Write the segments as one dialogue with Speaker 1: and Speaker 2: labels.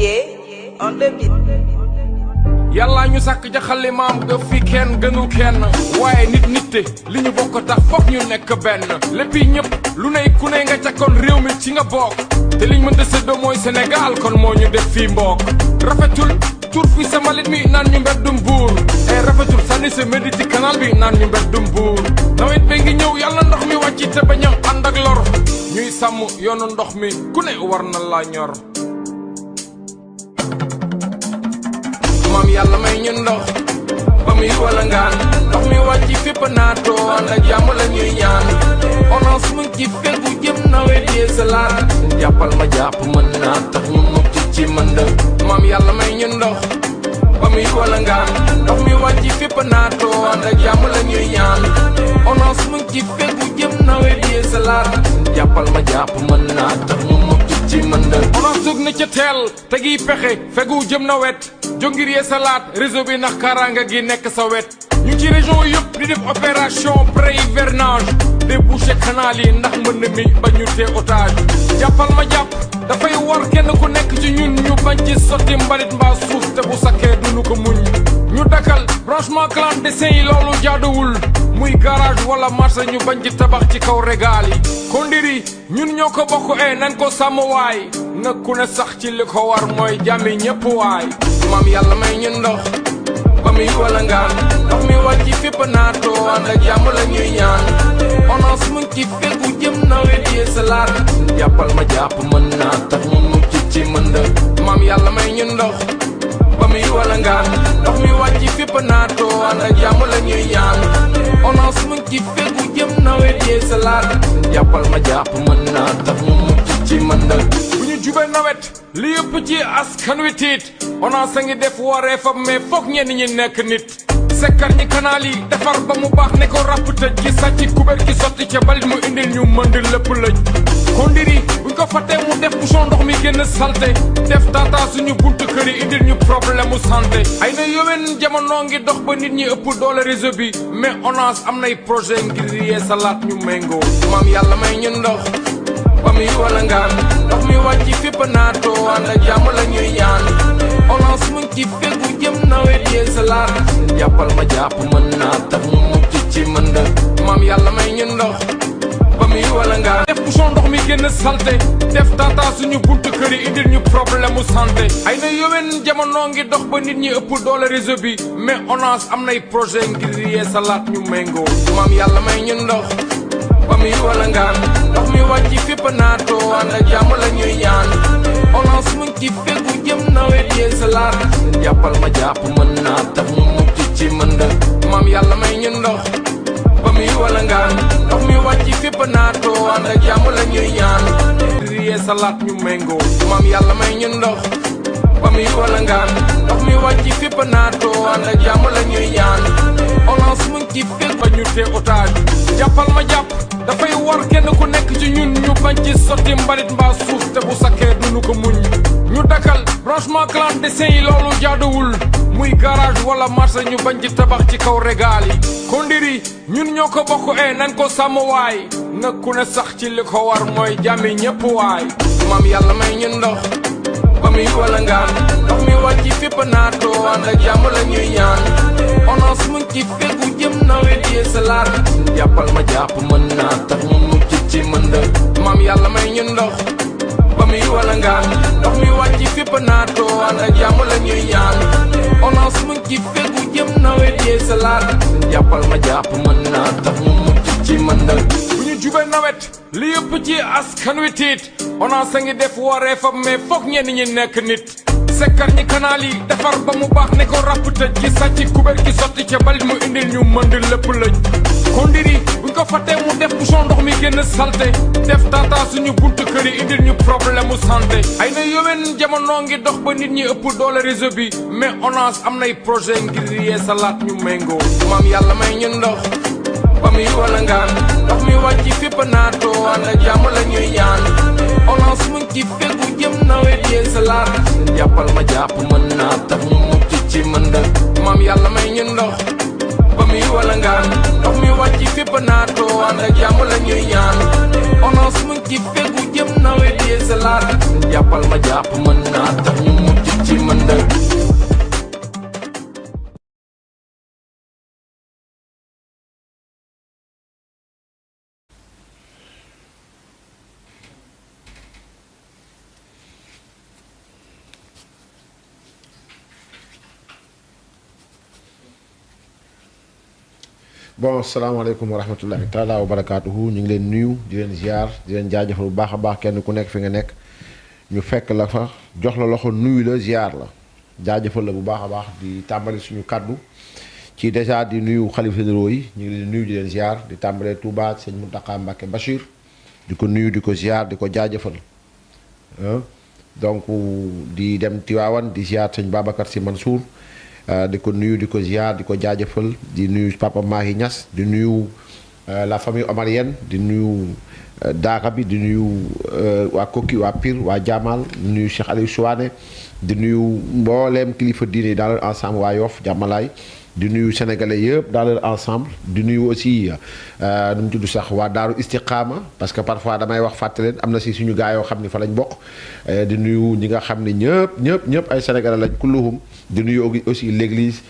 Speaker 1: Didier on the beat.
Speaker 2: yàlla ñu sàkk jaxali maam ga fi kenn gënul kenn waaye nit li ñu bokk tax foog ñu nekk benn léppi ñëpp lu ne ku ne nga ca kon réew mi ci nga bokk te liñ mën a séddoo mooy Sénégal kon moo ñu def fii mbokk rafetul tur fi sa mbalit mi naan ñu mbeddum buur e rafetul sànni sa médi ci canal bi naan ñu mbeddum buur nawet ba ngi ñëw yàlla ndox mi wàcc te bañ a ànd ak lor ñuy sàmm yoonu ndox mi ku ne war na la ñor maam yàlla may ñu ndox ba muy wala ngaan ndox mi wàcc fépp naatoo ànd ak jàmm la ñuy ñaan onance mu ngi ci fegu jëm nawet yee sa laat jàppal ma jàpp mën naa tax ñu mucc ci mënd maam yàlla may ñu ndox ba muy wala ngaan ndox mi wàcc fépp naatoo ànd ak jàmm la ñuy ñaan onance mu ngi ci fegu jëm nawet yee sa laat jàppal ma jàpp mën naa tax ñu mucc ci mënd onance jóg na ca teel te giy pexe fegu jëm nawet jongir yee salaat réseau bi ndax kaaraanga gi nekk sa wet ñu ci région yëpp di def opération pré-hivernage déboucher canal yi ndax mbënd mi ba ñu tee otage jàppal ma jàpp dafay war kenn ku nekk ci ñun ñu bañ ci sotti mbalit mbaa suuf te bu sakkee duñu ko muñ ñu dakkal branchement clandestin yi loolu jaaduwul muy garage wala marché ñu bañ ci tabax ci kaw régal yi kondiri ñun ñoo ko bokk nañ ko sàmm waay na ku ne sax ci li ko war mooy jàmmi ñépp waay maam yàlla may ñu ndox ba muy wala ngaan ndox mi wàcc fépp naatoo ànd ak jàmm la ñuy ñaan onance mu ngi ci fegu jëm nawet yee sa laat jàppal ma jàpp mën naa tax ñu mucc ci mënd maam yàlla may ñu ndox ba muy wala ngaan ndox mi wàcc fépp naatoo ànd ak jàmm la ñuy ñaan onance mu ngi ci fegu jëm nawet yee sa laat jàppal ma jàpp mën naa tax ñu mucc ci mënd jube nawet li yëpp ci askan wi tiit onance a ngi def waree fa mais foog ñenn ñi nekk nit sekkar ñi canal yi defar ba mu baax ne ko ràpp tëj gi sàcc kubéer gi sotti ca balit mu indil ñu mënd lépp lëj kondiri buñ ko fàttee mu def bouchon ndox mi génn salte def tata suñu buntu kër yi indil ñu problème mu santé ay na yowén jamono ngi dox ba nit ñi ëpp doole réseau bi mais onance am nay projet ngir yee salaat ñu méngoo maam yàlla may ñu ndox ba muy wala ngaan ndox mi wàcc fépp naatoo ànd ak jàmm la ñuy ñaan onance mu ngi ci fegu jëm nawet yee sa laat jàppal ma jàpp mën naa tax ñu mucc ci mënd maam yàlla may ñu ndox ba muy wala ngaan def bouchon ndox mi génn salte def tata suñu buntu kër yi indil ñu problème mu santé ay na yowén jamono ngi dox ba nit ñi ëpp doole réseau bi mais onance am nay projet ngir yee sa laat ñu méngoo maam yàlla may ñu ndox ba muy wala ngaan ndox mi wàcc fépp naatoo ànd ak jàmm la ñuy ñaan onance mu ngi ci fegu jëm nawet yee sa laat jàppal ma jàpp mën naa tax ñu mucc ci mënd maam yàlla may ñu ndox ba muy wala ngaan ndox mi wàcc fépp naatoo ànd ak jàmm la ñuy ñaan yee sa laat ñu méngoo maam yàlla may ñu ndox ba muy wala ngaan ndox mi wàcc fépp naatoo ànd ak jàmm la ñuy ñaan onance mu ngi ci fegu ba ñu tee otage jàppal ma jàpp dafay war kenn ku nekk ci ñun ñu bañ ci sotti mbalit mbaa suuf te bu sakkee duñu ko muñ ñu dakkal branchement clandestin yi loolu jaaduwul muy garage wala marché ñu bañ ci tabax ci kaw régal yi kondiri ñun ñoo ko bokk nañ ko sàmm waay na ku ne sax ci li ko war mooy jàmmi ñépp waay maam yàlla may ñu ndox ba muy wala ngaan ndox mi wàcc fépp naatoo ànd ak jàmm la ñuy ñaan onance mu ngi ci fegu jëm nawet yee sa laat jàppal ma jàpp mën naa tax ñu mucc ci mënd maam yàlla may ñu ndox ba muy wala ngaan ndox mi wàcc fépp naatoo ànd ak jàmm la ñuy ñaan onance mu ngi ci fegu jëm nawet yee sa laat jàppal ma jàpp mën naa tax ñu mucc ci mënd bu ñu jube nawet li yëpp ci askan wi tiit onance a ngi def waree fa mais foog ñenn ñi nekk nit sekkar ñi canal yi defar ba mu baax ne ko ràpp tëj gi sàcc kubéer gi sotti ca balit mu indil ñu mënd lépp lëj kondiri buñ ko fàttee mu def bouchon ndox mi génn salte def tata suñu buntu kër yi indil ñu problème mu santé ay na yowén jamono ngi dox ba nit ñi ëpp doole réseau bi mais onance am nay projet ngir yee sa laat ñu méngoo maam yàlla may ñu ndox ba muy wala ngaan ndox mi wàcc fépp naatoo ànd ak jàmm la ñuy ñaan onance mu ngi ci fegu jëm nawet yee sa laat jàppal ma jàpp mën naa tax ñu mucc ci mënd maam yàlla may ñu ndox ba muy wala ngaan ndox mi wàcc fépp naatoo ànd ak jàmm la ñuy ñaan onance mu ngi ci fegu jëm nawet yee sa laat jàppal ma jàpp mën naa tax ñu mucc mën dëgg.
Speaker 1: bon salaamaaleykum wa rahmatullahi taala wa barakaatuhu ñu ngi leen nuyu di leen ziar di leen jaajëfal bu baax a baax kenn ku nekk fi nga nekk ñu fekk la fa jox la loxo nuyu la ziar la jaajëfal la bu baax a baax di tàmbali suñu kaddu ci dèjà di nuyu xalifa généraux yi ñu ngi leen nuyu di leen ziar di tàmbalee Touba sëñ Mountakha Mbacké Bachir di ko nuyu di ko ziar di ko jaajëfal donc di dem Tiwaawan di ziar sëñ Babacar Sy Mansour di ko nuyu di ko ziar di ko jaajëfal di nuyu Papa Mahi Niass di nuyu la famille omarienne di nuyu daaka bi di nuyu waa Koki waa Pire waa Jaamal di nuyu Cheikh Aliou Souane di nuyu mbooleem kilifa diine dans leur ensemble waa Yoff Jàmmalaay di nuyu sénégalais yëpp dans leur ensemble di nuyu aussi nu mu tudd sax waa Daaru Istiqaama parce que parfois damay wax fàttaleen am na si suñu gaa yoo xam ni fa lañ bokk di nuyu ñi nga xam ne ñëpp ay sénégalais lañ kulluhum di nuyu aussi l'église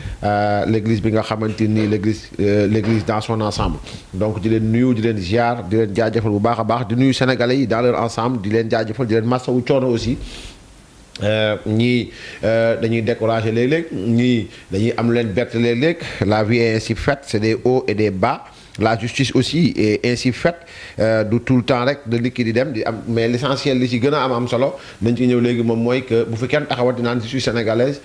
Speaker 1: l'église bi nga xamante ni l'église dans son ensemble donc di leen nuyu di leen ziar di leen jaajëfal bu baax a baax di nuyu sénégalais yi dans leur ensemble di leen jaajëfal di leen masawu coono aussi ñii dañuy décourager léeg-léeg ñii dañuy am leen bett léeg-léeg la vie est ainsi faite c'est des hauts et des bas la justice aussi est ainsi faite du tout le temps rek de nit ki di dem di am mais l'essentiel li ci gën a am solo dañ ci ñëw léegi moom mooy que bu fi kenn taxawati naan justice sénégalaise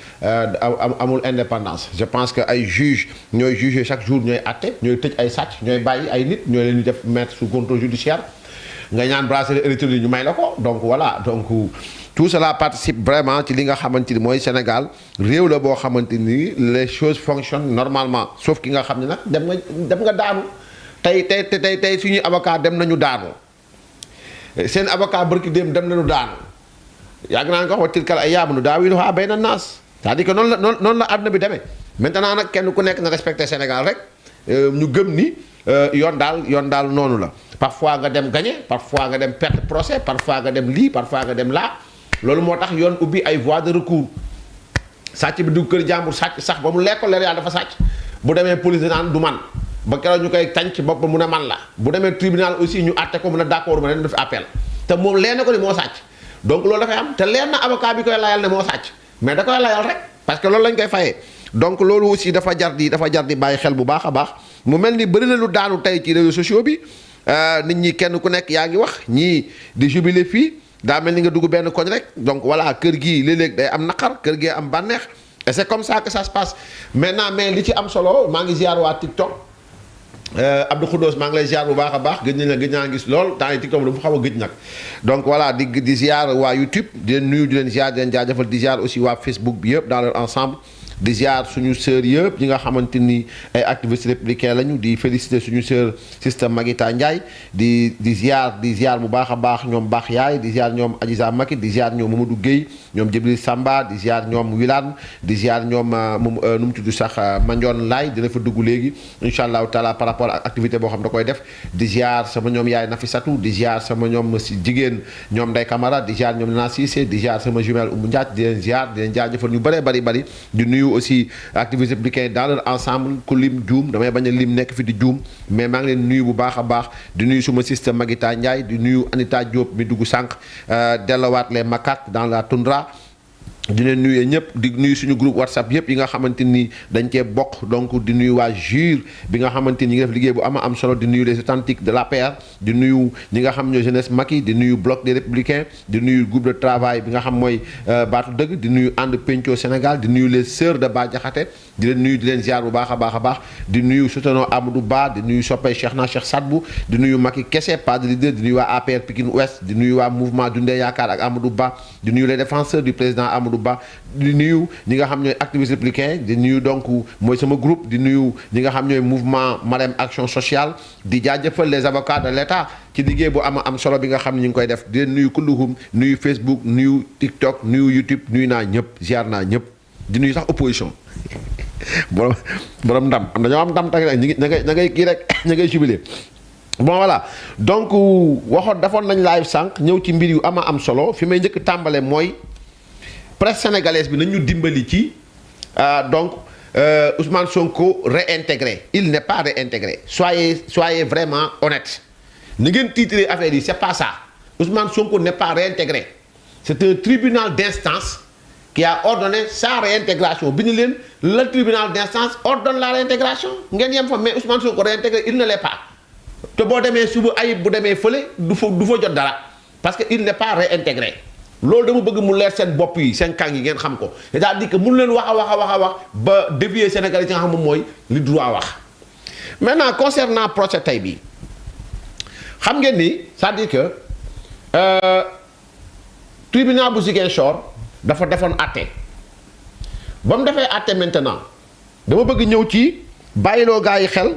Speaker 1: amul indépendance je pense que ay juges ñooy juger chaque jour ñooy àtte ñooy tëj ay sàcc ñooy bàyyi ay nit ñooy leen di def mettre sous contrôle judiciaire nga ñaan bracelet électronique ñu may la ko donc voilà donc tout cela participe vraiment ci li nga xamante ni mooy Sénégal réew la boo xamante ni les choses fonctionnent normalement sauf ki nga xam ne nag dem nga daanu tey suñuy avocat dem nañu daanu seen avocat barki dem nañu daanu yàgg naa nga wax wa tilkal ayyaamu nudaawiluhaa bayna naas c'est-à-dire que noonu la àdduna bi demee maintenant nag kenn ku nekk na respecté Sénégal rek ñu gëm ni yoon daal noonu la parfois nga dem gagné parfois nga dem perte procès parfois nga dem lii parfois nga dem laa loolu moo tax yoon ubbi ay voies de recours sàcc bi dugg kër jàmbur sàcc sax ba mu lekk leer yàlla dafa sàcc bu demee police naan du man ba keroog ñu koy tànc bopp ba mun a man la bu demee tribunal aussi ñu àtte ko mun a d'accord mu ne def appel te moom leer na ko ni moo sàcc donc loolu dafay am te leer na avocat bi koy layal ne moo sàcc mais da koy layal rek parce que loolu lañ koy fayee donc loolu aussi dafa jar di bàyyi xel bu baax a baax mu mel ni bëri na lu daanu tey ci réseaux sociaux bi nit ñi kenn ku nekk yaa ngi wax ñii di jubilé fii daa mel ni nga dugg benn koñ rek donc voilà kër gii léeg-léeg day am naqar kër gee am bànneex et c'est comme ça que ça se passe maintenant mais li ci am solo maa ngi ziar waa TikTok Abdou Khoudos maa ngi lay ziar bu baax a baax gëj naa gis lool temps yi TikTok dafa xaw a gëj nag donc voilà di ziar waa YouTube di leen nuyu di leen ziar di leen jaajëfal di ziar aussi waa Facebook bi yëpp dans leur ensemble di ziar suñu sœur yëpp ñi nga xamante ni ay activistes républicains lañu di féliciter suñu sœur Sister Maguita Ndiaye di ziar bu baax a baax ñoom baax yaay di ziar ñoom Adjiza Maki di ziar ñoom Mamadou Gueye ñoom Djibril Samba di ziar ñoom Wilane di ziar ñoom nu mu tudd sax Mandione Laye dina fa dugg léegi incha allahu taala par rapport ak activité boo xam da koy def di ziar sama ñoom yaay Nafissatou di ziar sama ñoom si jigéen ñoom Ndeye Camara di ziar ñoom Nana Cissé di ziar sama jumelle Oumou Ndiaye di leen ziar di leen jaajëfal ñu bëree bari di nuyu aussi activistes républicains dans leur ensemble ku lim juum damay bañ a lim nekk fi di juum mais maa ngi leen nuyu bu baax a baax di nuyu suma sister Maguita Ndiaye di nuyu Anita Diop mi dugg sànq dellowaat les macaques dans la toundra di leen nuyu ñëpp di nuyu suñu groupe WhatsApp yëpp yi nga xamante ni dañ cee bokk donc di nuyu waa JUR bi nga xamante ni ñi ngi def liggéey bu am solo di nuyu les authentiques de l'APR di nuyu ñi nga xam ñoo jeunesse Macky di nuyu bloc des républicains di nuyu groupe de travail bi nga xam mooy baatu dëgg di nuyu ànd penco Sénégal di nuyu les sœurs de Bah Diakhaté di leen nuyu di leen ziar bu baax a baax di nuyu soutenons Amadou Ba di nuyu soppay Cheikh Sadbou di nuyu Macky Kessé pas de leader di nuyu waa APR Pikine Ouest di nuyu waa mouvement Dundee Yaakaar ak Amadou Ba di nuyu les défenseurs du président Amadou Ba di nuyu ñi nga xam ñooy activistes républicains di nuyu donc mooy sama groupe di nuyu ñi nga xam ñooy mouvement Marème Action Sociale di jaajëfal les avocats de l'État ci liggéey bu am solo bi nga xam ne ñu ngi koy def di leen nuyu kulluhum nuyu Facebook nuyu TikTok nuyu YouTube nuyu naa ñëpp ziar naa ñëpp di nuyu sax opposition borom ndam am dañoo am ndam tag rek ña ngay kii rek ña ngay jubilé bon voilà donc defoon nañ live sànq ñëw ci mbir yu am solo fi may njëkk tàmbale mooy presse sénégalaise bi nañu dimbali ci donc Ousmane Sonko réintégré. Il n'est pas réintégré. Soyez vraiment honnête. Ni ngeen titré affaire yi, c'est pas ça. Ousmane Sonko n'est pas réintégré. C'est un tribunal d'instance qui a ordonné sa réintégration. Le tribunal d'instance ordonne la réintégration. Mais Ousmane Sonko réintégré, il ne l'est pas. Te bo démé suba ayib bu démé feulé du fa jot dara parce que il n'est pas réintégré. Loolu dama bëgg mu leer seen bopp yi seen kàng yi ngeen xam ko. C'est-à-dire que mënu leen wax ba dévier Sénégal yi nga xam mooy li droit wax. Maintenant concernant procès tey bi xam ngeen ni c'est-à-dire que tribunal bu Ziguinchor dafa defoon àtte ba mu defee àtte maintenant dama bëgg ñëw ci bàyyiloo gaa yi xel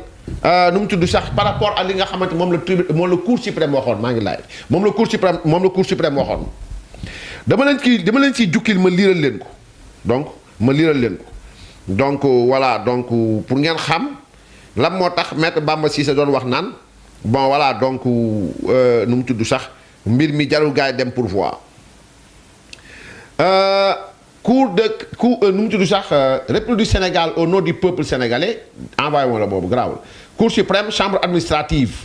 Speaker 1: nu mu tudd sax par rapport à li nga xamante moom la cour suprême waxoon maa ngi laaj moom la cour suprême waxoon dama leen ciy jukkil ma liiral leen ko donc voilà donc pour ngeen xam lan moo tax maître Bamba Cissé doon wax naan bon voilà donc nu mu tudd sax mbir mi jarul gaay dem pourvoi nu mu tudd sax République du Sénégal au nom du peuple sénégalais envoyé woon la boobu garaawul cour suprême chambre administrative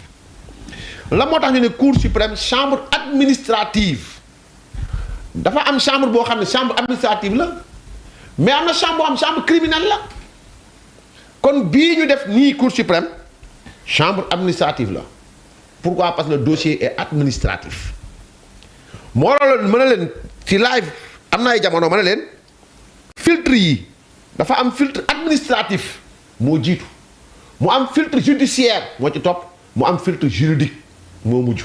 Speaker 1: la moo tax ñu ne cour suprême chambre administrative dafa am chambre boo xam ne chambre administrative la mais am na chambre boo xam chambre criminelle la kon bii ñu def nii cour suprême chambre administrative la pourquoi parce que le dossier est administratif moo waral mën a leen ci live am na ay jamono mën a leen filtre yi dafa am filtre administratif moo jiitu mu am filtre judiciaire moo ci topp mu am filtre juridique moo mujj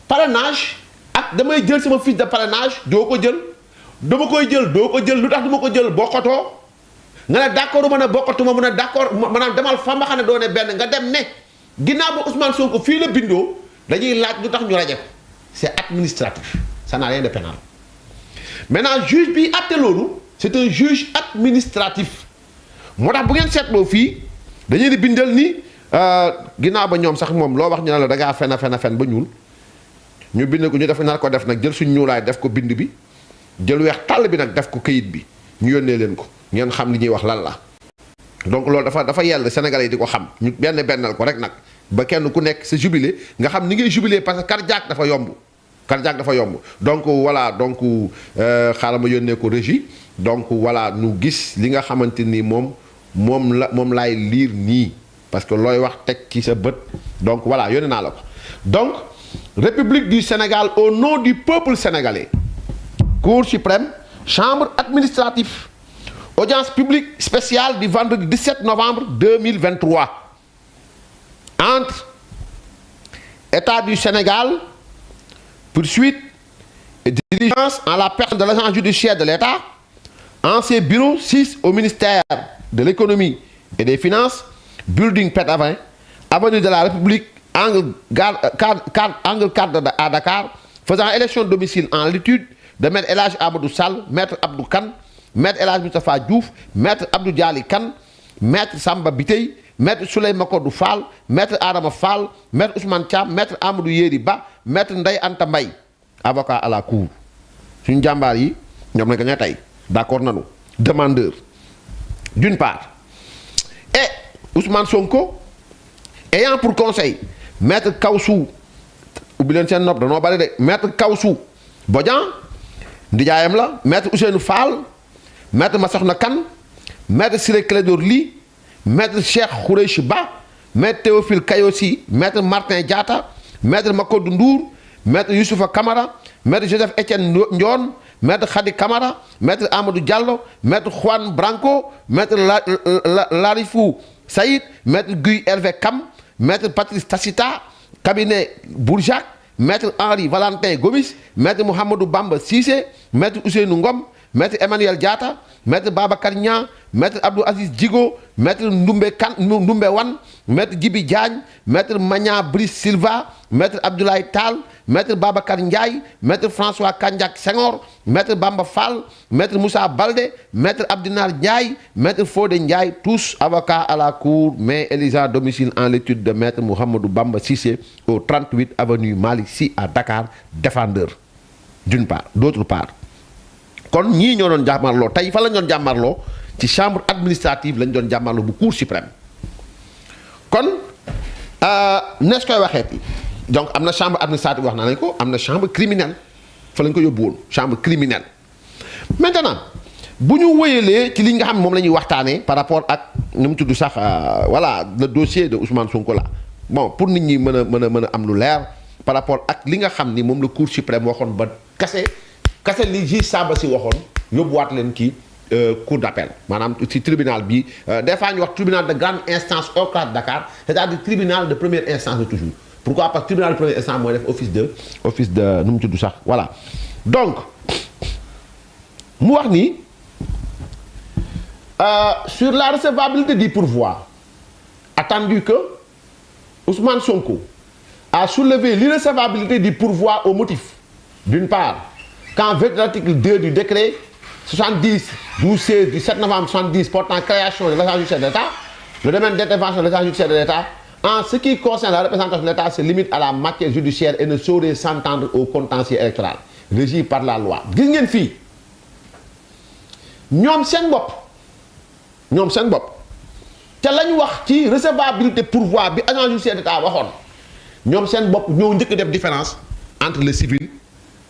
Speaker 1: parrainage ak damay jël sama fiche de parrainage doo ko jël dama koy jël doo ko jël lu tax duma ko jël bokkatoo nga ne d'accord ma ne bokkatuma mu ne d'accord maanaam demal fa ma xam ne doo ne benn nga dem ne ginnaaw ba Ousmane Sonko fii la bindoo dañuy laaj lu tax ñu raje ko c'est administratif ça n'a rien de pénal maintenant juge bi àtte loolu c'est un juge administratif moo tax bu ngeen seetloo fii dañuy di bindal ni ginnaaw ba ñoom sax moom loo wax ñu ne la da ngaa fen ba ñuul ñu bind ko ñu def nar ko def nag jël suñ ñuulaay def ko bind bi jël weex tàll bi nag def ko këyit bi ñu yónnee leen ko ngeen xam li ñuy wax lan la donc loolu dafa yell Sénégalais yi di ko xam ñu bennal ko rek nag ba kenn ku nekk sa jubilé nga xam ni ngay jubilé parce que cardiaque dafa yomb donc voilà donc xaaral ma yónnee ko régie donc voilà ñu gis li nga xamante ni moom laay lire nii parce que looy wax teg ci sa bët donc voilà yónnee naa la ko donc République du Sénégal au nom du peuple sénégalais Cour suprême chambre administrative audience publique spéciale du vendredi 17 novembre 2023 entre État du Sénégal poursuite et diligence en la personne de l'agent judiciaire de l'État en ses bureaux 6 au ministère de l'économie et des finances building Pétavin avenue de la République angle 4 à Dakar faisant élection de domicile en l'étude de maître El Hadj Amadou Sall maître Abdou Kane maître El Hadj Moustapha Diouf maître Abdou Diali Kane maître Samba Bitey maître Souley Makodou Fall maître Adama Fall maître Ousmane Thiam maître Amadou Yeri Ba maître Ndeye Anta Mbaye avocat à la cour suñu jàmbaar yi ñoom la nga tey d'accord nañu demandeur d'une part et Ousmane Sonko ayant pour conseil maître Kawsou ubbi leen seen nopp danoo bari de maître Kawsou Bodian ndijaayam la maître Ousseynou Fall maître Massokhna Kane maître Ciré Clédor Ly maître Cheikh Khoureyssi Ba maître Théophile Kayosi maître Martin Diatta maître Makodou Ndour maître Youssoufa Camara maître Joseph Étienne Ndione maître Khady Camara maître Amadou Diallo maître Juan Branco maître Larifou Saïd maître Guy Hervé Kam maître Patrice Tassita cabinet Bourjac maître Henri Valentin Gomis maître Mohamedou Bamba Cissé maître Ousseynou Ngom maître Emmanuel Diatta maître Babacar Niang maître Abdou Aziz Djigo maître Ndoumbe Wan maître Djibi Diagne maître Magna Brice Silva maître Abdoulaye Tall maître Babacar Ndiaye maître François Kandiak Senghor maître Bamba Fall maître Moussa Baldé maître Abdinar Ndiaye maître Fodé Ndiaye tous avocats à la cour mais élisant domicile en l'étude de maître Mohamedou Bamba Cissé au 38 avenue Malick Sy à Dakar défendeur d'une part d'autre part kon ñii ñoo doon jàmmarloo tey fa lañ doon jàmmarloo ci chambre administrative lañ doon jàmmarloo bu cour suprême kon nees koy waxeeti donc am na chambre administrative wax naa nañ ko am na chambre criminelle fa lañ ko yóbbu woon chambre criminelle maintenant bu ñu wéyalee ci li nga xam ne moom la ñuy waxtaanee par rapport ak nu mu tudd sax voilà le dossier de Ousmane Sonko là bon pour nit ñi mën a am lu leer par rapport ak li nga xam ni moom la cour suprême waxoon ba kase li juge Sabassy waxoon yóbbuwaat leen kii cour d'appel maanaam ci tribunal bi des fois ñu wax tribunal de grande instance au cadre de Dakar c'est-à-dire tribunal de première instance de toujours pourquoi parce que tribunal de première instance mooy def office de nu mu tudd sax voilà donc mu wax ni sur la recevabilité du pourvoi attendu que Ousmane Sonko a soulevé l'irrecevabilité du pourvoi au motif d'une part qu'en vertu de l'article 2 du décret 70/12/16 du 7 novembre 70 portant création de l'agence judiciaire de l'État, le domaine d'intervention de l'agence judiciaire de l'État en ce qui concerne la représentation de l'État se limite à la matière judiciaire et ne saurait s'entendre au contentieux électoral régi par la loi. Gis ngeen fii ñoom seen bopp te la ñu wax ci recevabilité pourvoi bi agence judiciaire d'État waxoon ñoom seen bopp ñoo njëkk def différence entre le civil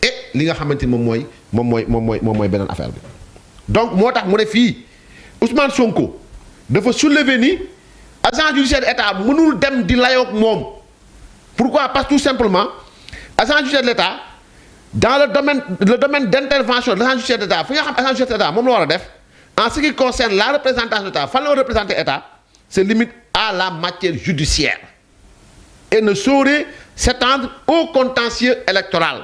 Speaker 1: et li nga xamante ni moom mooy beneen affaire bi. donc moo tax mu ne fii Ousmane Sonko dafa soulever ni agence judiciaire d'État mënul dem di layoog moom pourquoi parce que tout simplement agence judiciaire de l'État dans le domaine d'intervention de l'agence judiciaire d'État fi nga xam agence judiciaire d'État moom la war a def en ce qui concerne la représentation de l'État fan la représenter État se limite à la matière judiciaire et ne saurait s'étendre au contentieux électoral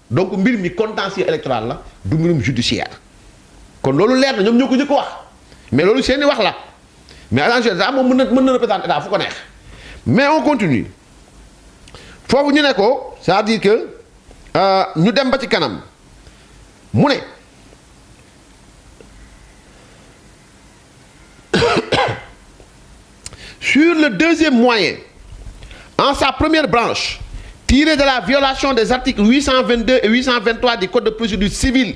Speaker 1: donc mbir mi contentieux électoral la du mbirum judiciaire kon loolu leer na ñoom ñoo ko njëkk wax mais loolu seeni wax la mais agence judiciaire d'État moom mën na représenter État fu ko neex mais on continue foofu ñu ne ko c'est-à-dire que ñu dem ba ci kanam mu ne sur le deuxième moyen en sa première branche tiré de la violation des articles 822 et 823 du code de procédure civile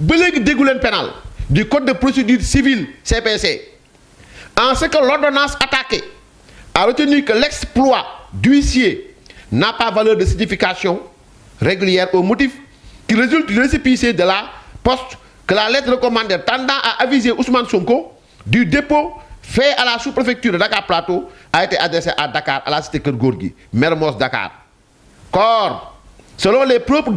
Speaker 1: ba léegi déggu leen pénal du code de procédure civile CPC en ce que l'ordonnance attaquée a retenu que l'exploit d'huissier n'a pas valeur de signification régulière au motif qui résulte du récépissé de la poste que la lettre recommandée tendant à aviser Ousmane Sonko du dépôt fait à la sous-préfecture de Dakar Plateau a été adressé à Dakar à la cité Keur Gorgui Mermoz Dakar. Or, selon les propres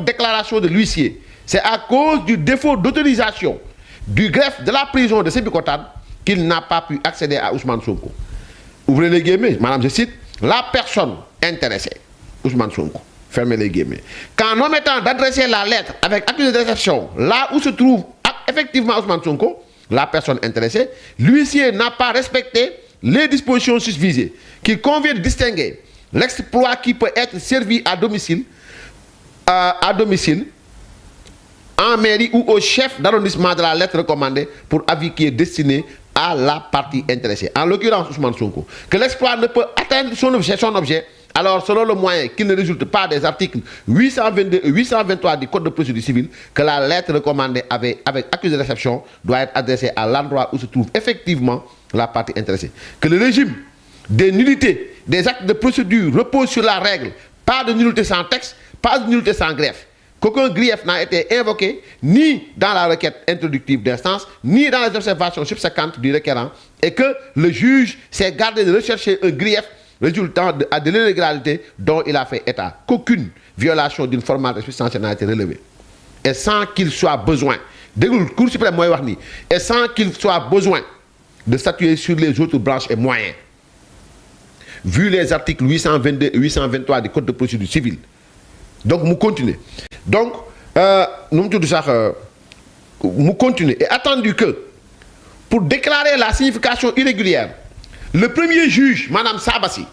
Speaker 1: déclarations de l'huissier, c'est à cause du défaut d'autorisation du greffe de la prison de Sébikotane qu'il n'a pas pu accéder à Ousmane Sonko. Ouvrez les guillemets, madame, je cite, la personne intéressée, Ousmane Sonko, fermez les guillemets, qu'en omettant d'adresser la lettre avec accusé de réception là où se trouve effectivement Ousmane Sonko, la personne intéressée, l'huissier n'a pas respecté les dispositions susvisées, qu'il convient de distinguer l'exploit qui peut être servi à domicile, en mairie ou au chef d'arrondissement de la lettre recommandée pour avis qui est destiné à la partie intéressée, en l'occurrence Ousmane Sonko, que l'exploit ne peut atteindre son objet, alors selon le moyen qu'il ne résulte pas des articles 822 et 823 du code de procédure civile, que la lettre recommandée avec accusé de réception doit être adressée à l'endroit où se trouve effectivement la partie intéressée, que le régime des nullités des actes de procédure repose sur la règle, pas de nullité sans texte, pas de nullité sans greffe, qu'aucun grief n'a été invoqué ni dans la requête introductive d'instance, ni dans les observations subséquentes du requérant, et que le juge s'est gardé de rechercher un grief résultant de l'irrégularité dont il a fait état, qu'aucune violation d'une formalité substantielle n'a été relevée, et sans qu'il soit besoin, déglu Cour suprême mooy wax nii, et sans qu'il soit besoin de statuer sur les autres branches et moyens, vu les articles 822 et 823 du code de procédure civile. Donc mu continuer donc nu mu tudd sax mu continuer et attendu que pour déclarer la signification irrégulière le premier juge madame Sabassy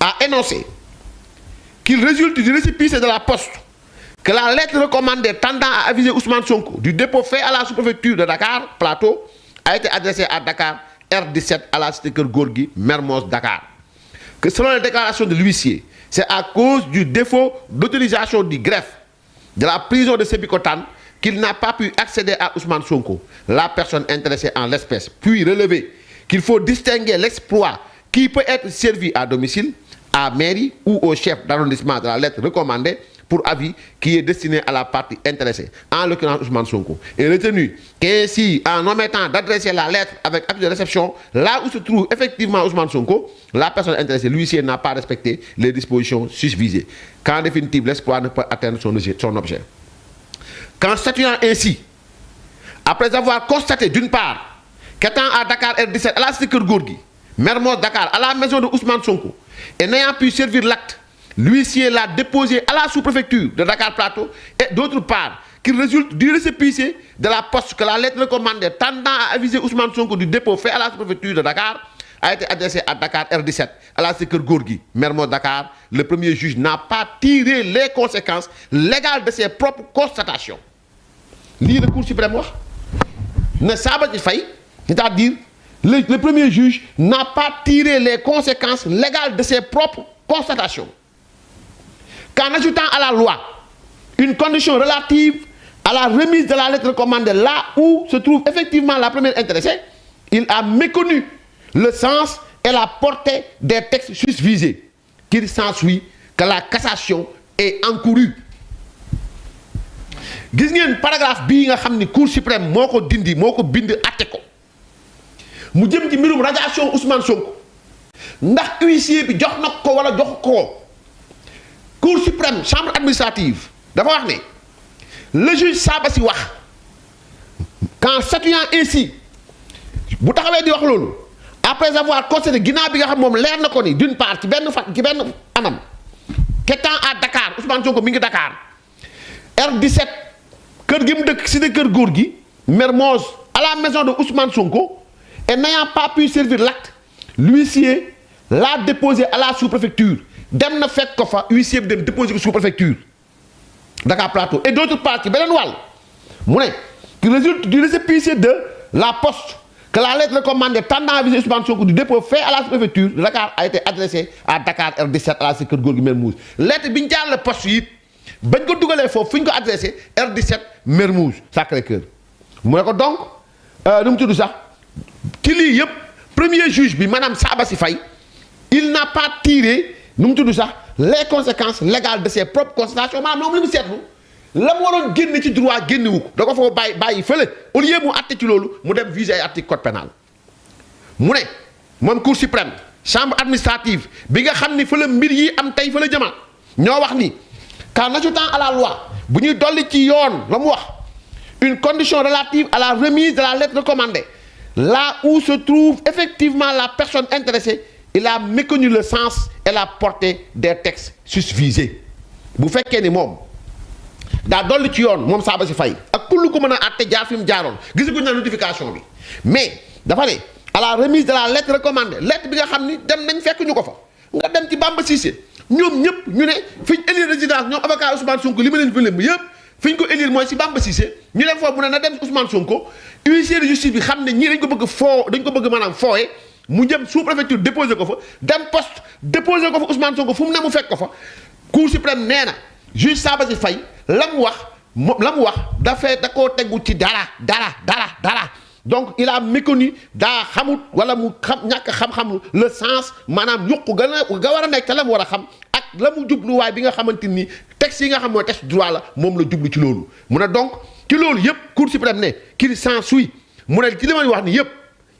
Speaker 1: a énoncé qu'il résulte du récépissé de la poste que la lettre recommandée tendant à aviser Ousmane Sonko du dépôt fait à la sous-préfecture de Dakar Plateau a été adressée à Dakar R17 à la cité Keur Gorgui Mermoz Dakar, que selon les déclarations de l'huissier, c'est à cause du défaut d'autorisation du greffe de la prison de Sébikotane qu'il n'a pas pu accéder à Ousmane Sonko, la personne intéressée en l'espèce, puis relever qu'il faut distinguer l'exploit qui peut être servi à domicile, à mairie ou au chef d'arrondissement de la lettre recommandée pour avis qui est destiné à la partie intéressée, en l'occurrence Ousmane Sonko, et retenu qu'ainsi, en omettant d'adresser la lettre avec acte de réception là où se trouve effectivement Ousmane Sonko, la personne intéressée, l'huissier, n'a pas respecté les dispositions susvisées. Qu'en définitive, l'exploit ne peut atteindre son objet. Qu'en statuant ainsi, après avoir constaté d'une part qu'étant à Dakar R17 à la cité Keur Gorgui, Mermoz Dakar, à la maison de Ousmane Sonko, et n'ayant pu servir l'acte, l'huissier l'a déposé à la sous-préfecture de Dakar Plateau, et d'autre part, qu'il résulte du récépissé de la poste que la lettre recommandée tendant à aviser Ousmane Sonko du dépôt fait à la sous-préfecture de Dakar a été adressée à Dakar R17, à la cité Keur Gorgui, Mermoz Dakar. Le premier juge n'a pas tiré les conséquences légales de ses propres constatations. Lire le Cour suprême wax ne Sabassy Faye, c'est-à-dire le premier juge n'a pas tiré les conséquences légales de ses propres constatations. Qu'en ajoutant à la loi une condition relative à la remise de la lettre recommandée là où se trouve effectivement la première intéressée, il a méconnu le sens et la portée des textes susvisés, qu'il s'ensuit que la cassation est encourue. Gis ngeen paragraphe bii nga xam ni Cour suprême moo ko dindi moo ko bind atte ko mu jëm ci mbirum radiation Ousmane Sonko ndax huissier bi jox na ko wala jox ko. Cour suprême chambre administrative dafa wax ne le juge Sabassy wax qu'en statuant ainsi bu taxawee di wax loolu après avoir constaté ginnaaw bi nga xam moom leer na ko ni d'une part ci benn anam qu'étant à Dakar Ousmane Sonko mi ngi Dakar R17 kër gi mu dëkk cité Keur Gorgui Mermoz à la maison de Ousmane Sonko, et n'ayant pas pu servir l'acte, l'huissier l'a déposé à la sous-préfecture. Dem na fekk ko fa huissier bi dem déposé ko sous-préfecture Dakar Plateau. Et d'autre part ci beneen wàll mu ne qui résulte du récépissé de la poste que la lettre recommandée tendant à viser Ousmane Sonko du dépôt fait à la sous-préfecture de Dakar a été adressée à Dakar R17 à la cité Keur Gorgui Mermoz. Lettre bi ñu jaar la poste yi bañ ko dugalee foofu fu ñu ko adressé R17 Mermoz Sacré-Cœur mu ne ko donc nu mu tudd sax ci lii yëpp premier juge bi maanaam Sabassy Faye il n'a pas tiré nu mu tudd sax les conséquences légales de ses propres constatations maanaam moom li mu seetlu la mu waroon génne ci droit génnewu ko da ko foo bàyyi fële au lieu mu àtte ci loolu mu dem viser ay article code pénal mu ne moom Cour suprême chambre administrative bi nga xam ni fa la mbir yi am tey fa la jëmaat ñoo wax ni qu'en ajoutant à la loi bu ñuy dolli ci yoon la mu wax une condition relative à la remise de la lettre recommandée là où se trouve effectivement la personne intéressée, il a méconnu le sens et la portée des textes susvisés. Bu fekkee ni moom daa dolli ci yoon moom Sabassy Faye ak kullu ko mën a àtte jaar fi mu jaaroon gisaguñ na notification bi mais dafa ne à la remise de la lettre recommandée lettre bi nga xam ni dem nañ fekk ñu ko fa nga dem ci Bamba Cissé ñoom ñëpp ñu ne fi ñu élire résidence ñoom avocat Ousmane Sonko li ma leen fi leen yëpp fi ñu ko élire mooy si Bamba Cissé ñu dem foofu mu ne na dem si Ousmane Sonko huissier de justice bi xam ne ñii dañ ko bëgg maanaam fooye mu jëm sous préfecture déposé ko fa dem poste déposé ko fa Ousmane Sonko fu mu ne mu fekk ko fa Cour suprême nee na juge Sabassy Faye la mu wax da koo tegu ci dara donc il a méconnu daa xamut wala mu ñàkk xam-xam le sens maanaam yuqu ga war a nekk te la mu war a xam ak la mu jubluwaay bi nga xamante ni texte yi nga xam mooy texte droit la moom la jublu ci loolu mu ne donc ci loolu yëpp Cour suprême ne qu'il s'ensuit mu ne ci li may wax ni yëpp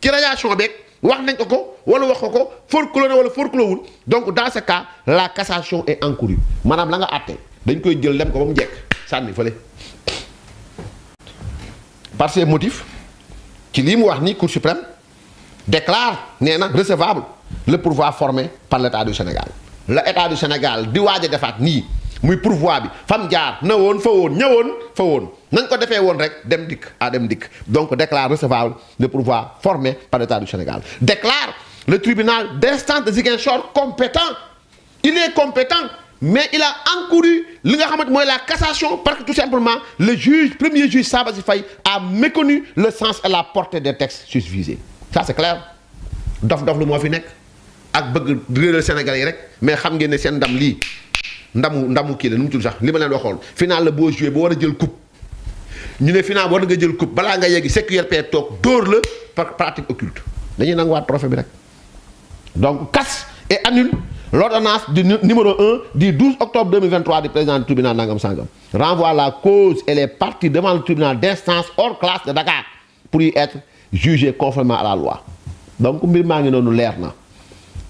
Speaker 1: ci radiation beeg wax nañ ko wala wax ko forclos na wala forcloswul donc dans ce cas la cassation est encourue maanaam la nga àtte dañ koy jël lem ko ba mu jekk sànni fële par ces motifs ci lii mu wax ni Cour suprême déclare nee na recevable le pourvoi formé par l'État du Sénégal la État du Sénégal di waaj a defaat nii muy pourvoi bi fam jaar na woon fa woon ñëwoon fa woon nañ ko defee woon rek dem dikk donc déclare recevable le pourvoi formé par l'État du Sénégal déclare le tribunal d'instance de Ziguinchor compétent il est compétent mais il a encouru li nga xamante mooy la cassation parce que tout simplement le premier juge Sabassy Faye a méconnu le sens et la portée des textes susvisés ça c'est clair dof lu moo fi nekk ak bëgg réeral Sénégalais yi rek mais xam ngeen ne seen ndam lii ndamu kii la nu mu tudd sax li ma leen waxoon final la boo joué ba war a jël coupe ñu ne final war nga jël coupe balaa nga yegg CQRP toog dóor la par pratique occulte dañuy nanguwaat trophée bi rek donc casse et annule l'ordonnance du numéro 1 du 12 octobre 2023 du président du tribunal Nangam Sangam renvoie la cause et les parties devant le tribunal d'instance hors classe de Dakar pour y être jugé conformément à la loi donc mbir maa ngi noonu leer na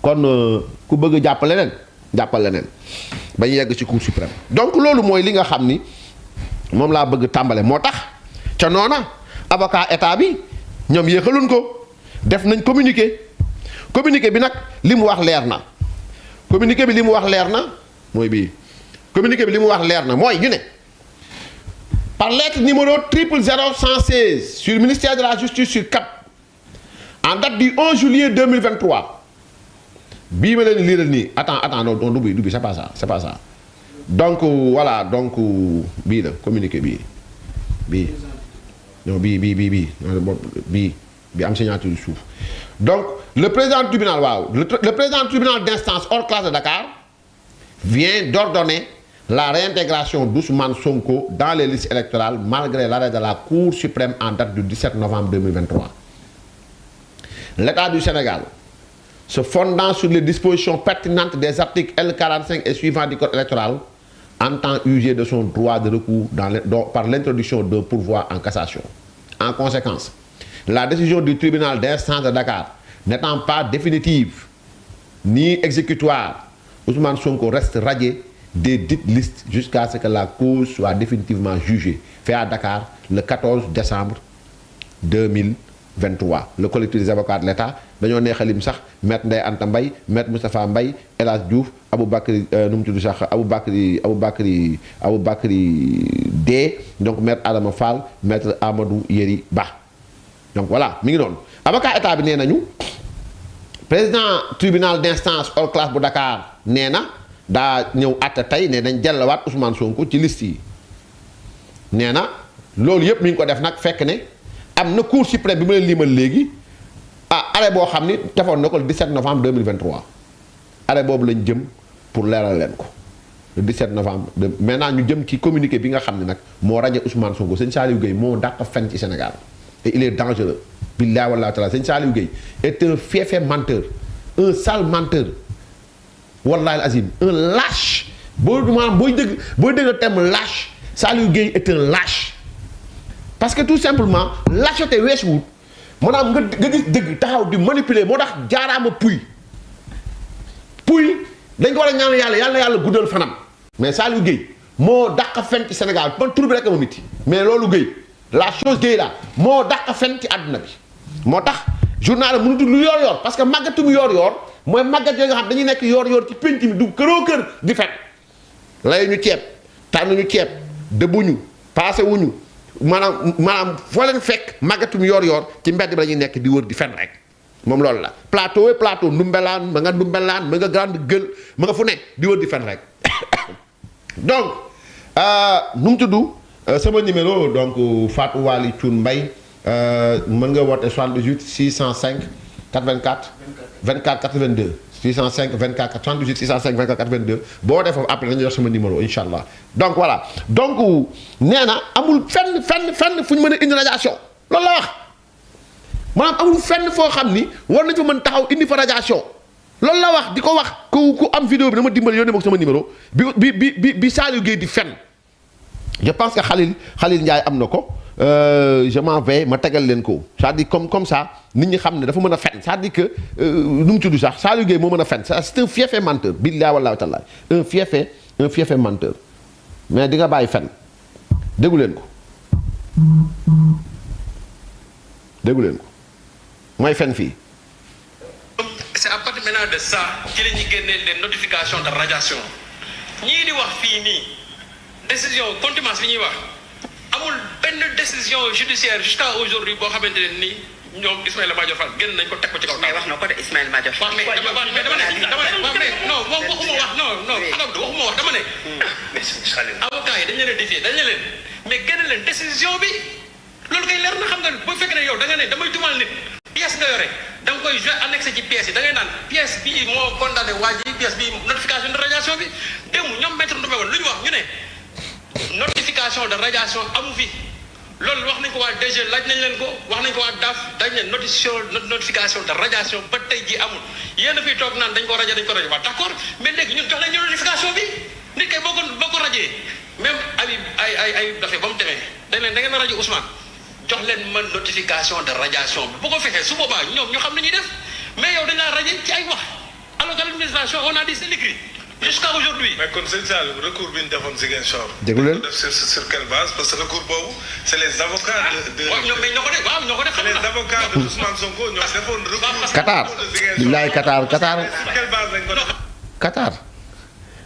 Speaker 1: kon ku bëgg a jàppale leneen ba ñu yegg ci cour suprême donc loolu mooy li nga xam ni moom laa bëgg tàmbale moo tax ca noona avocat état bi ñoom yéexaluñ ko def nañ communiqué bi nag li mu wax leer na communiqué bi li mu wax leer na mooy bii communiqué bi li mu wax leer na mooy ñu ne par lettre numéro 000116 sur ministère de la justice sur Cap en date du 11 juillet 2023 bii ma leen liiral nii attends non du bi c'est pas ça donc voilà donc bii la communiqué bii non bii am signature du suuf donc le président du tribunal le président du tribunal d'instance hors classe de Dakar vient d'ordonner la réintégration d'Ousmane Sonko dans les listes électorales malgré l'arrêt de la Cour suprême en date du 17 novembre 2023. L'État du Sénégal, se fondant sur les dispositions pertinentes des articles L45 et suivants du Code électoral, entend user de son droit de recours par l'introduction d'un pourvoi en cassation. En conséquence, la décision du tribunal d'instance de Dakar n'étant pas définitive ni exécutoire, Ousmane Sonko reste radié des dites listes jusqu'à ce que la cause soit définitivement jugée. Fait à Dakar le 14 décembre 2023. Le collectif des avocats de l'État, dañoo neexalim sax maître Ndeye Anta Mbaye, maître Moustapha Mbaye, El Hadj Diouf, Aboubacry D, donc maître Adama Fall, maître Amadou Yeri Ba. Donc voilà, mi ngi noonu avocat état bi nee nañu président tribunal d'instance hors classe bu Dakar nee na daa ñëw àtte tey ne dañ jàllawaat Ousmane Sonko ci liste yi nee na loolu yëpp mi ngi ko def nag fekk ne am na cour suprême bi mu leen limal léegi arrêt boo xam ni defoon na ko le 17 novembre 2023 arrêt boobu lañ jëm pour leeral leen ko le 17 novembre maintenant ñu jëm ci communiqué bi nga xam ne nag moo rajo Ousmane Sonko sëñ Saliou Gueye moo dàq fen ci Sénégal et il est dangereux billahi wallahi taala sëñ Saliou Gueye est un fiefé menteur un sale menteur wallahi azim un lâche booy dégg le terme lâche Saliou Gueye est un lâche parce que tout simplement lâcheté weesuwut maanaam nga gis dëgg taxaw di manipuler moo tax jaaraama puy dañ ko war a ñaan yàlla guddal fanam mais Saliou Gueye moo dàq fen ci Sénégal man tur bi rek ma miti mais loolu Gueye la chose Gueye la moo dàq fen ci àdduna bi moo tax journal mënutu lu yor parce que màggatum yor mooy màggat yooyu nga xam dañuy nekk yor ci pénc mi du këroo kër di fen lay ñu ceeb tànn ñu ceeb dëbbuñu paase wuñu maanaam foo leen fekk màggatum yor ci mbedd bi la ñuy nekk di wër di fen rek moom loolu la plateau ndumbelaan ma nga grande gueule ma nga fu ne di wër di fen rek donc nu mu tudd sama numéro donc Fatou Waly Thioune Mbaye mën nga woote 78 605 84 24 82 605 24 78 605 24 82 boo wootee foofu après dañuy jox sama numéro incha allah donc voilà donc nee na amul fenn fu ñu mën a indi radiation loolu la wax maanaam amul fenn foo xam ni war nañ fa mën taxaw indi fa radiation loolu la wax di ko wax ku am vidéo bi dama dimbali yónnee ma ko sama numéro bi Saliou Gueye di fenn je pense que Khalil Ndiaye am na ko je m'en vais ma tegal leen ko c'est-à-dire comme ça nit ñi xam ne dafa mën a fen c'est-à-dire que nu mu tudd sax Saliou Gueye moo mën a fen c'est un fiefé menteur billahi wallahi taala un fiefé menteur mais di nga bàyyi fen déggu leen ko mooy fen fii.
Speaker 3: C'est à partir maintenant de ça ci la ñuy génnee les notifications de radiation ñii di wax fii nii décision contumace bi ñuy wax amul benn décision judiciaire jusqu'à aujourd'hui boo xamante ne nii ñoom Ismaïla Madior Fall génn nañ ko teg ko ci kaw. mais wax na ko de Ismaïla Madior Fall. mais dama ne non waxuma wax dama ne. avocat yi dañ leen a défier dañ leen mais génn leen décision bi loolu kay leer na xam nga bu fekkee ne yow da nga ne damay tumal nit. pièce nga yore da nga koy annexé ci pièce yi da ngay naan pièce bii moo condamné waa ji pièce bii notification de radiation bi démb ñoom maître Ndoumbe woon lu ñu wax ñu ne notification de radiation amu fi loolu wax nañ ko waa DG laaj nañ leen ko wax nañ ko waa DAF dañ ne notification de radiation ba tey jii amul yéen a fiy toog naan dañ ko rajo waaw d'accord mais léegi ñun jox nañ ñu notification bi nit kay boo ko rajee même ay dafee ba mu demee dañ leen da ngeen a rajo Ousmane jox leen man notification de radiation bi bu ko fexee su boobaa ñoom ñu xam ne ñuy def mais yow dañ laa raje ci ay wax alors que l'administration on a dit c'est l'écrit jusqu'à aujourd'hui.
Speaker 4: mais kon sëñ Sall recours bi ñu defoon Ziguinchor.
Speaker 1: déglu leen
Speaker 4: def sur quelle base parce que recours boobu c'est les avocats de.
Speaker 3: waaw ñoom mais ñoo ko def waaw ñoo ko def.
Speaker 4: c'est les avocats de Ousmane Sonko ñoo defoon recours.
Speaker 1: Qatar billaay Qatar
Speaker 4: sur quelle base lañ ko def.
Speaker 1: Qatar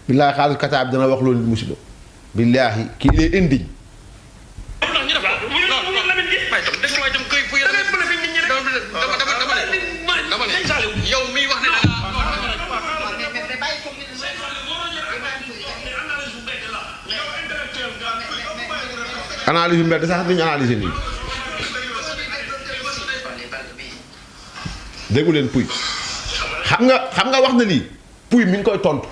Speaker 1: billaay xaalis Qatar bi dana wax loolu musiba billahi kii lay indiñ
Speaker 3: yow miy wax ne
Speaker 1: analyse yu mbedd sax duñu analyser nii déggu leen Pouy xam nga wax na lii Pouy mi ngi koy tontu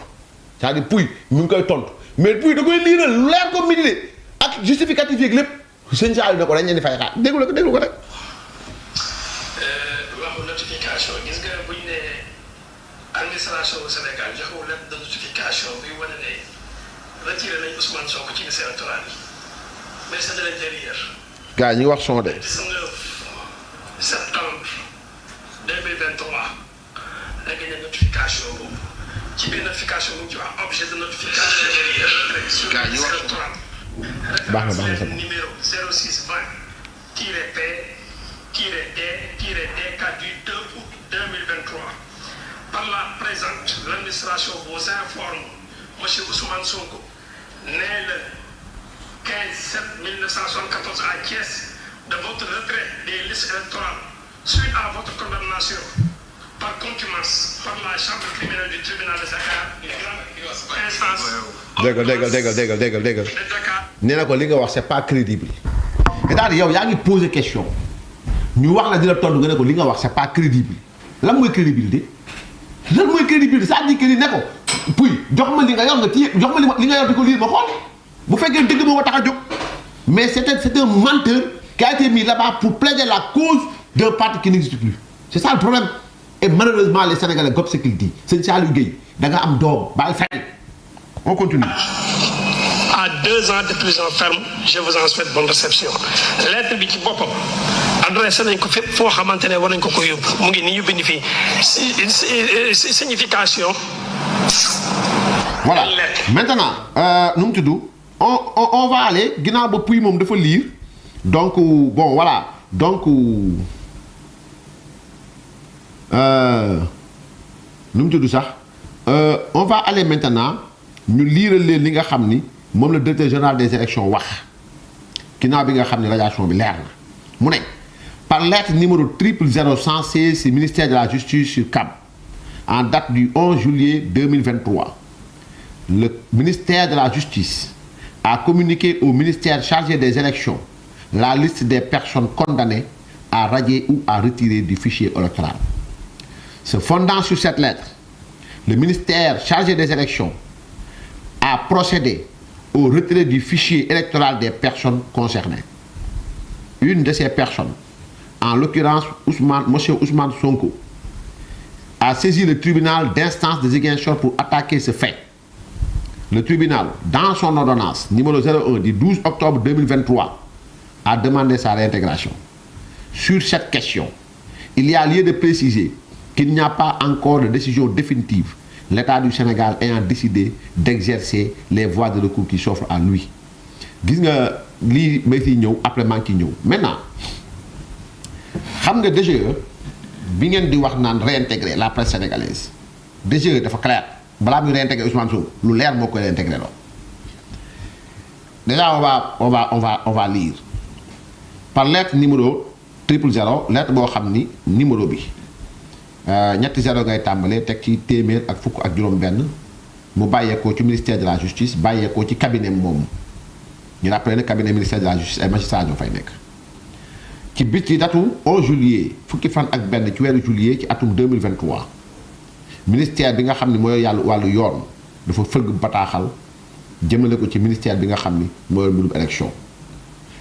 Speaker 1: c'est-à-dire Pouy mi ngi koy tontu mais Pouy da koy liiral lu leer ko midi de ak justificatif yeeg lépp sëñ Sall ne ko dañ leen di fay xaar déglu ko rek.
Speaker 5: waxu notification gis nga buñ ne administration au Sénégal joxewul lettre de notification bi wane ne retiré nañ Ousmane Sonko ci liste électorale yi mais c'est de l'intérieur.
Speaker 1: gars ñi wax son de.
Speaker 5: 19 septembre 2023 la gagné notification boobu ci biir notification bu ñu ci wax objet de notification intérieure sur la liste électorale.
Speaker 1: baax na
Speaker 5: numéro 0620-P-D-D-4 du 2 août 2023. Par la présente, l'administration vous informe, M. Ousmane Sonko, né le 15/7/1974 à Thiès, de votre retrait des listes électorales suite à votre condamnation par contumace par la chambre criminelle du tribunal de Dakar, instance.
Speaker 1: déggal nee na ko li nga wax c'est pas crédible c'est-à-dire yow yaa ngi poser question ñu wax la di la tontu nga ne ko li nga wax c'est pas crédible lan mooy crédibilité c'est-à-dire que ni ne ko Pouy jox ma li nga yor nga téye jox ma li nga yor di ko lire ma xool bu fekkee dëgg moo tax a jóg mais c'est un menteur qui a été mis là-bas pour plaider la cause d'un parti qui n'existe plus c'est ça le problème et malheureusement les Sénégalais gopp ce qu'il dit sëñ Saliou Gueye da nga am doom bàyyi fay on continue.
Speaker 5: À 2 ans de prison ferme, je vous en souhaite bonne réception. Lettre bi ci boppam adressé nañ ko fépp foo xamante ne war nañ ko yóbbu mu ngi nii ñu bind fii signification.
Speaker 1: Voilà maintenant nu mu tudd on va aller ginnaaw ba Pouy moom dafa lire donc bon voilà donc nu mu tudd sax on va aller maintenant ñu liiral leen li nga xam ni moom la directeur général des élections wax ginnaaw bi nga xam ne radiation bi leer na mu ne par lettre numéro 0000116 ci ministère de la justice sur CAB en date du 11 juillet 2023 le ministère de la justice a communiqué au ministère chargé des élections la liste des personnes condamnées à radier ou à retirer du fichier électoral. Se fondant sur cette lettre, le ministère chargé des élections a procédé au retrait du fichier électoral des personnes concernées. Une de ces personnes, en l'occurrence M. Ousmane Sonko, a saisi le tribunal d'instance de Ziguinchor pour attaquer ce fait. Le tribunal, dans son ordonnance numéro 01 du 12 octobre 2023, a demandé sa réintégration. Sur cette question, il y a lieu de préciser qu'il n'y a pas encore de décision définitive, l'État du Sénégal ayant décidé d'exercer les voies de recours qui s'offrent à lui. Gis nga lii may fi ñëw après maa ngi ciy ñëw maintenant xam nga DGE bi ngeen di wax naan réintégrer la presse sénégalaise DGE dafa clair balaa muy réintégrer Ousmane Sonko lu leer moo koy réintégrer loo déjà on va lire par lettre numéro 000 lettre boo xam ni numéro bi ñetti zéro ngay tàmbalee teg ci téeméer ak fukk ak juróom-benn mu bàyyeekoo ci ministère de la justice bàyyeekoo ci cabinet moom ñu rappelé ne cabinet ministère de la justice ay magistrats ñoo fay nekk. ci bis ci datu 11 juillet fukki fan ak benn ci weeru juillet ci atum 2023 ministère bi nga xam ni mooy wàllu yoon dafa fëgg bataaxal jëmale ko ci ministère bi nga xam ni mooy mbirum élection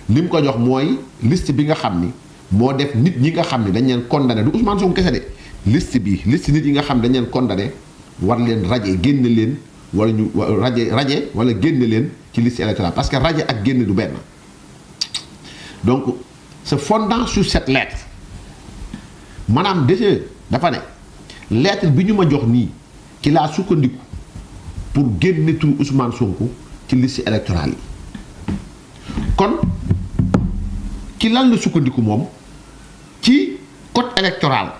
Speaker 1: li mu ko jox mooy liste bi nga xam ni moo def nit ñi nga xam ni dañ leen condamné du Ousmane Sonko kese de liste nit yi nga xam dañ leen condamné war leen raje génne leen wala ñu raje wala génne leen ci liste électorale parce que raje ak génne du benn donc se fondant sur cette lettre maanaam déjà dafa ne lettre bi ñu ma jox nii ci laa sukkandiku pour génne tur Ousmane Sonko ci liste électorale yi kon ci lan la sukkandiku moom ci code électoral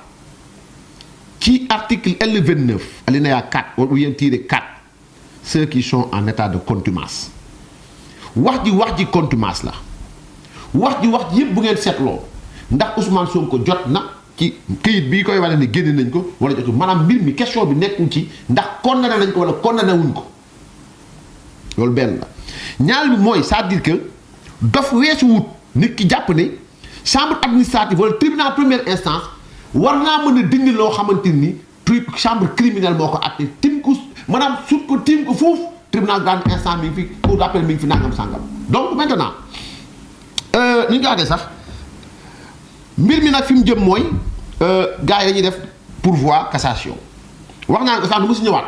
Speaker 1: ci article L29 alinéa 4 ou bien tiré 4 ceux qui sont en état de contumace wax ji contumace la wax ji yëpp bu ngeen seetloo ndax Ousmane Sonko jot na ci këyit bi koy wane ne génne nañ ko wala jotul maanaam mbir mi question bi nekkul ci ndax condamné nañ ko wala condamné wuñ ko loolu benn la ñaar bi mooy c'est-à-dire que dof weesu wut nit ki jàpp ne chambre administrative wala tribunal première instance war naa mën a dindi loo xamante ni chambre criminelle moo ko atte tim ko maanaam sut ko tim ko foofu tribunal grande instance mi ngi fi cour d'appel mi ngi fi nangam sàngam donc maintenant ni ñu ko waxee sax mbir mi nag fi mu jëm mooy gars yi dañuy def pourvoi cassation wax naa ko sax nu mu si ñëwaat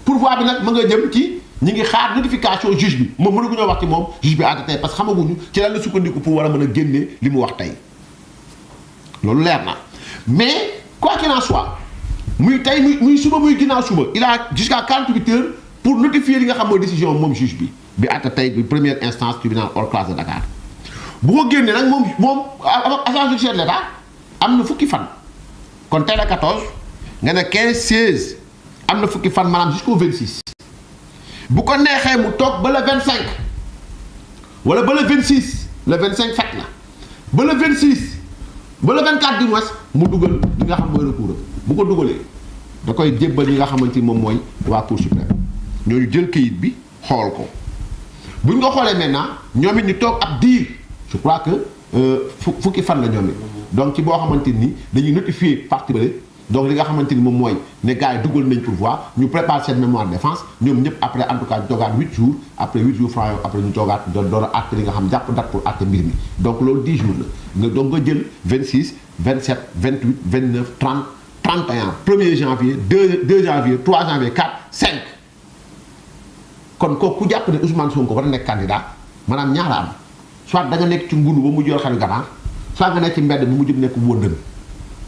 Speaker 1: pourvoi bi nag ma nga jëm ci ñi ngi xaar notification juge bi moom mënagu ñoo wax ci moom juge bi àtte tey parce que xamaguñu ci lan la sukkandiku pour war a mën a génne li mu wax tey loolu leer na mais quoi qu'il en soit muy tey muy suba muy ginnaaw suba il a jusqu'à 48 heures pour notifier li nga xam mooy décision moom juge bi àtte tey bi première instance tribunal hors classe de Dakar bu ko génnee nag moom agent judiciaire de l'État am na fukki fan kon tey la 14 nga ne 15 16 am na fukki fan maanaam jusqu'au 26 bu ko neexee mu toog ba le 25 wala ba le 26 le 25 fekk na ba le 26 ba le 24 du mois mu dugal li nga xam mooy recours bu ko dugalee da koy jébbal ñi nga xamante ni moom mooy waa Cour suprême ñooñu jël kayit bi xool ko buñ ko xoolee maintenant ñoom it ñu toog ab diir je crois que fukki fan la ñoom it donc ci boo xamante ni dañuy notifier partie bële donc li nga xamante ni moom mooy ne gars yi dugal nañ pourvoi ñu prépare cette mémoire de défense ñoom ñëpp après en tout cas ñu toogaat 8 jours après 8 jours franc après ñu toogaat door a àtte li nga xam jàpp date pour àtte mbir mi donc loolu 10 jours la donc nga jël 26 27 28 29 30 31 1er janvier 2 janvier 3 janvier 4 5 kon kooku ku jàpp ne Ousmane Sonko war a nekk candidat maanaam ñaara am soit da nga nekk ci ngunu ba mu jor xelu ganaar soit nga nekk ci mbedd bi mu jub nekk wóndën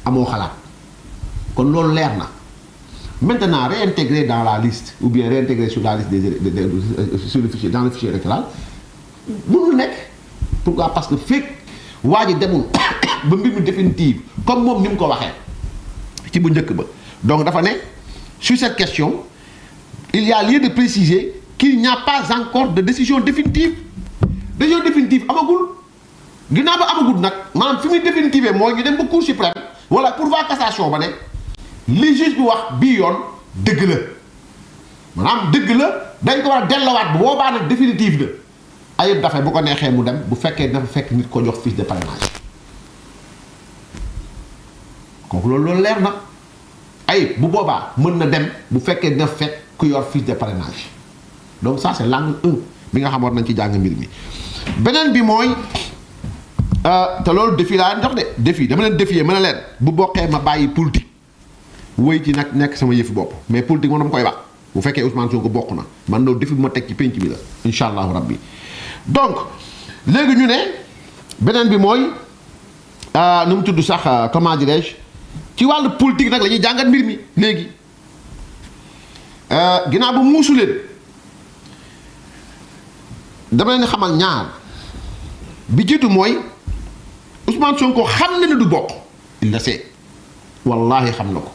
Speaker 1: amoo xalaat kon loolu leer na maintenant réintégrer dans la liste ou bien réintégrer sur la liste sur le fichier dans le fichier électoral mënul nekk pourquoi parce que fekk waa ji demul ba mbir mi définitive comme moom ni mu ko waxee ci bu njëkk ba donc dafa ne sur cette question il y a lieu de préciser qu'il n'y a pas encore de décision définitive amagul ginnaaw ba amagul nag maanaam fi muy définitive mooy ñu dem ba Cour suprême wala pourvoi cassation ba ne li juge bi wax bii yoon dëgg la maanaam dëgg la dañ ko war a dellowaat bu boobaa nag définitive na Ayib Daffé bu ko neexee mu dem bu fekkee dafa fekk nit ko jox fiche de parrainage kooku loolu leer na Ayib bu boobaa mën na dem bu fekkee dina fekk ku yor fiche de parrainage donc ça c'est l'angle 1 bi nga xam war nañ ci jàng mbir mi beneen bi mooy te loolu défi laa jox de défi dama leen défier mën a leen bu bokkee ma bàyyi politique wéy ci nag nekk sama yëfi bopp mais politique moom dama koy wax bu fekkee Ousmane Sonko bokk na man loolu défi bu ma teg ci penc bi la incha allahu rabbi donc léegi ñu ne beneen bi mooy nu mu tudd sax comment dirais-je ci wàllu politique nag la ñuy jàngat mbir mi léegi ginnaaw ba muusu leen dama leen xamal ñaar bi jiitu mooy Ousmane Sonko xam na ne du bokk il le sait wallahi xam na ko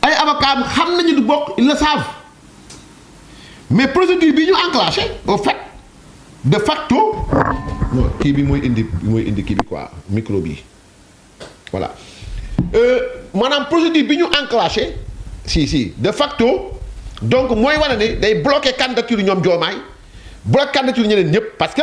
Speaker 1: ay avocat xam nañu du bokk ils le savent mais procédure bi ñu enclenché au fait de facto non kii bi mooy indi kii bi quoi micro bi voilà maanaam procédure bi ñu enclenché si de facto donc mooy wane ne day bloqué candidature ñoom Diomaye bloqué candidature ñeneen ñëpp parce que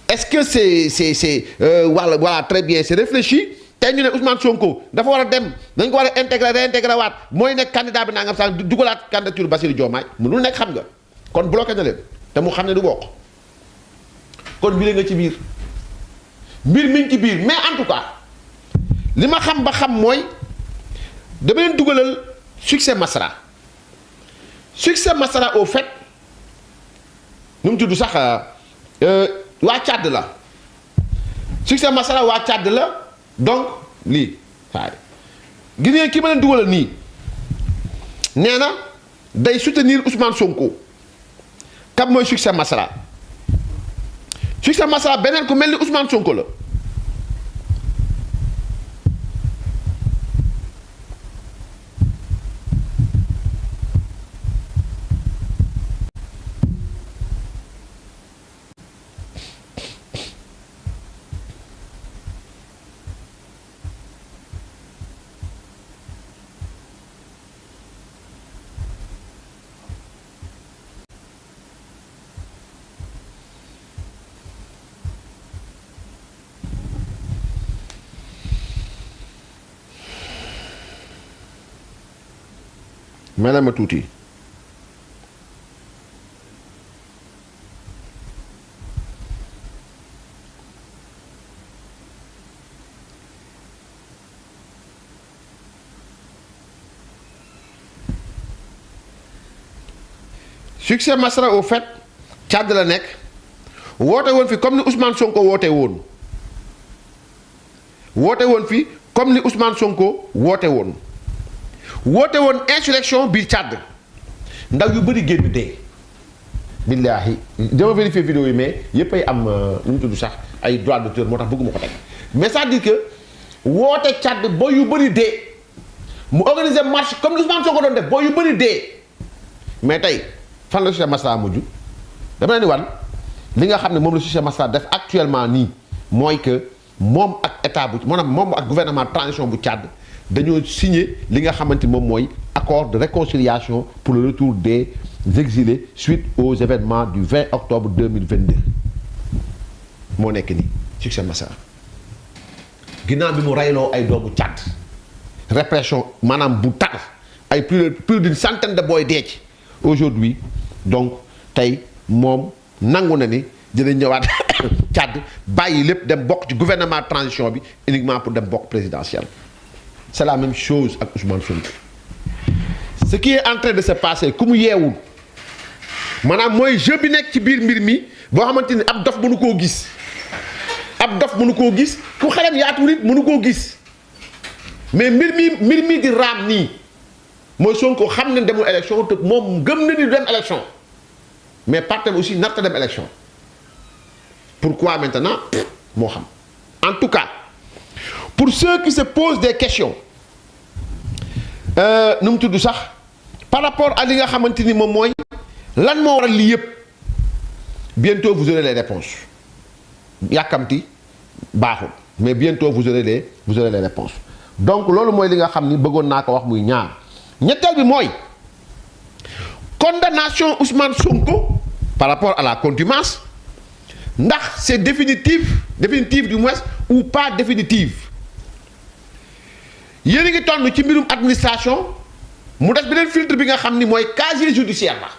Speaker 1: est-ce que c'est voilà très bien c'est réfléchi tey ñu ne Ousmane Sonko dafa war a dem dañ ko war a réintégrer waat mooy nekk candidat bi nangam sax dugalaat candidature Bassirou Diomaye mënul nekk xam nga kon bloqué na leen te mu xam ne du bokk kon mbir nga ci biir mbir mi ngi ci biir mais en tout cas li ma xam ba xam mooy dama leen dugalal succès Masra au fait nu mu tudd sax waa Tchad la succès Masra waa Tchad la donc lii waaye gis ngeen ki ma leen dugalal nii nee na day soutenir Ousmane Sonko kam mooy succès Masra beneen ku mel ni Ousmane Sonko la mel ma tuuti succès Masra au fait Tchad la nekk woote woon fi comme ni Ousmane Sonko woote woon fi comme ni Ousmane Sonko woote woon insurrection biir Tchad ndaw yu bëri génn dee billaahi dama vérifier vidéo yi mais yëpp ay am ñu tudd sax ay droit d'auteur moo tax bëgguma ko teg mais ça dit que woote Tchad boo yu bëri dee mu organiser marche comme Ousmane Sonko doon def boo yu bëri dee mais tey fan la succès Masra mujj dama leen di wan li nga xam ne moom la succès Masra def actuellement nii mooy que moom ak état bu maanaam moom ak gouvernement transition bu Tchad dañoo signé li nga xamante moom mooy accord de réconciliation pour le retour des exilés suite aux événements du 20 octobre 2022 moo nekk nii succès Masra ginnaaw bi mu reyloo ay doomu Tchad répression maanaam bu tar ay plus d'une centaine de booy dee ci aujourd'hui donc tey moom nangu na ni dina ñëwaat Tchad bàyyi lépp dem bokk ci gouvernement transition bi uniquement pour dem bokk présidentiel. C'est la même chose avec Ousmane Sonko. Ce qui est en train de se passer ku mu yeewul maanaam mooy jeu bi nekk ci biir mbir mi boo xamante ni ab dof mënu koo gis ku xelam yaatu nit mënu koo gis mais mbir mi di raam nii mooy Sonko xam ne demul élection te moom gëm na ni du dem élection mais partem aussi narta dem élection pourquoi maintenant moo xam en tout cas pour ceux qui se posent des questions nu mu tudd sax par rapport à li nga xamante ni moom mooy lan moo waral lii yëpp bientôt vous aurez les réponses yàkkamti baaxul mais bientôt vous aurez les réponses donc loolu mooy li nga xam ni bëggoon naa ko wax muy ñaar ñetteel bi mooy condamnation Ousmane Sonko par rapport à la contumace ndax c'est définitive du moins ou pas définitive yéen a ngi toll ci mbirum administration mu des beneen filtre bi nga xam ni mooy casier judiciaire la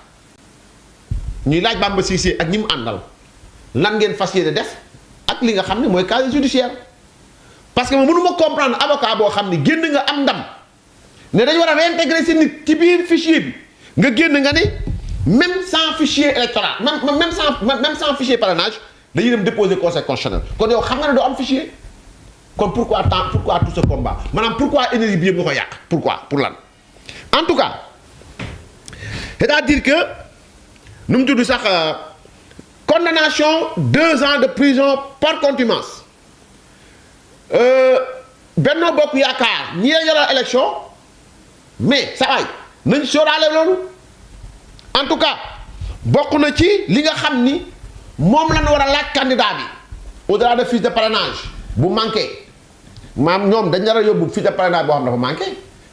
Speaker 1: ñuy laaj Bamba Cissé ak ñi mu àndal lan ngeen fas yéene def ak li nga xam ni mooy casier judiciaire parce que ma mënuma comprendre avocat boo xam ni génn nga am ndam ne dañu war a réintégrer si nit ci biir fichier bi nga génn nga ne même sans fichier électoral même sans fichier parrainage dañuy dem déposer conseil constitutionnel kon yow xam nga ne doo am fichier kon pourquoi tout ce combat maanaam pourquoi énergie bi yëpp nga ko yàq pourquoi pour lan en tout cas c'est-à-dire que nu mu tudd sax condamnation 2 ans de prison par contumace Benno Bokk Yaakaar ñi la yoral élection mais ça waay nañ sóoraale loolu en tout cas bokk na ci li nga xam ni moom lañ war a laaj candidat bi au-delà de fiche de parrainage bu manqué maam ñoom dañ nar a yóbbu fiche de parrainage boo xam dafa manqué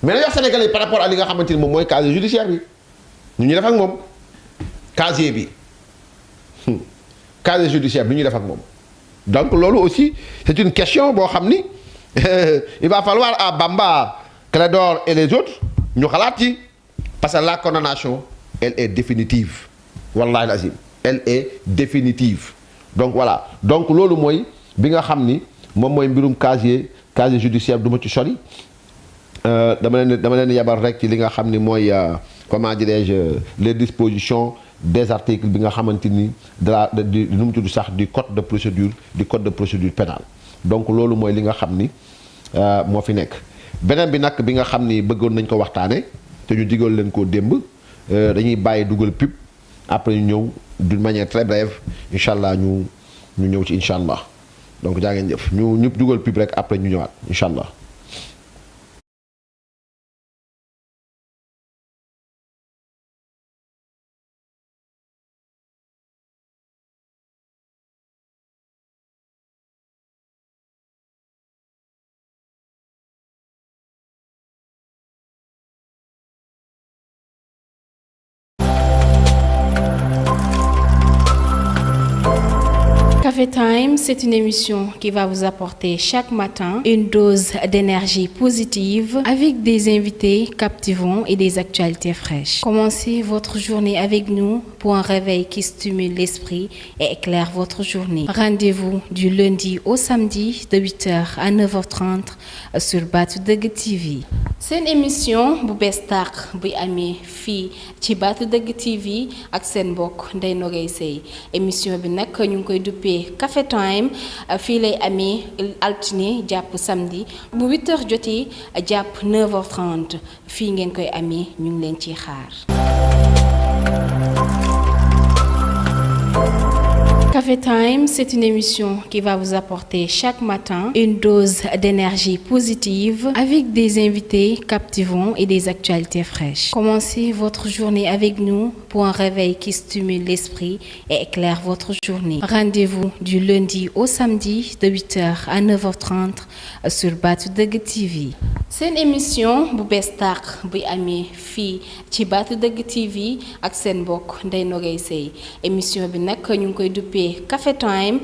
Speaker 1: mais nañ wax Sénégalais yi par rapport à li nga xamante ni moom mooy casier judiciaire bi ñu def ak moom casier bi casier judiciaire bi ñu def ak moom donc loolu aussi c'est une question boo xam ni il va falloir à Bamba Clédor et les autres ñu xalaat ci parce que la condamnation elle est définitive wallahi lazim elle est définitive donc voilà donc loolu mooy bi nga xam ni moom mooy mbirum casier judiciaire du ma ci sori dama leen yabal rek ci li nga xam ni mooy comment dirais-je les dispositions des articles bi nga xamante ni nu mu tudd sax du code de procédure pénale donc loolu mooy li nga xam ni moo fi nekk beneen bi nag bi nga xam ni bëggoon nañ ko waxtaane te ñu digal leen koo démb dañuy bàyyi dugal pub après ñu ñëw d'une manière très brève incha allah ñu ñëw ci incha allah donc jaa ngeen jëf ñu ñëpp dugal pub rek après ñu ñëwaat incha allah.
Speaker 6: Café Time, c'est une émission qui va vous apporter chaque matin une dose d'énergie positive avec des invités captivants et des actualités fraîches. Commencez votre journée avec nous pour un réveil qui stimule l'esprit et éclaire votre journée. Rendez-vous du lundi au samedi de 8h à 9h30 sur Baatu Dëgg TV. Seen émission bu bees tàq buy amee fii ci Baatu Dëgg TV ak seen mbokk Ndeye Nogay Sey émission bi nag ñu ngi koy duppee Café Time fii lay amee altine jàpp samedi bu 8h jotee jàpp 9h30 fii ngeen koy amee ñu ngi leen ciy xaar. Café Time, c'est une émission qui va vous apporter chaque matin une dose d'énergie positive avec des invités captivants et des actualités fraîches. Commencez votre journée avec nous pour un réveil qui stimule l'esprit et éclaire votre journée. Rendez-vous du lundi au samedi de 8h à 9h30 sur Baatu Dëgg TV. Seen émission bu bees tàq buy amee fii ci Baatu Dëgg TV ak seen mbokk Ndeye Nogay Sey émission bi nag ñu ngi koy duppee Café Time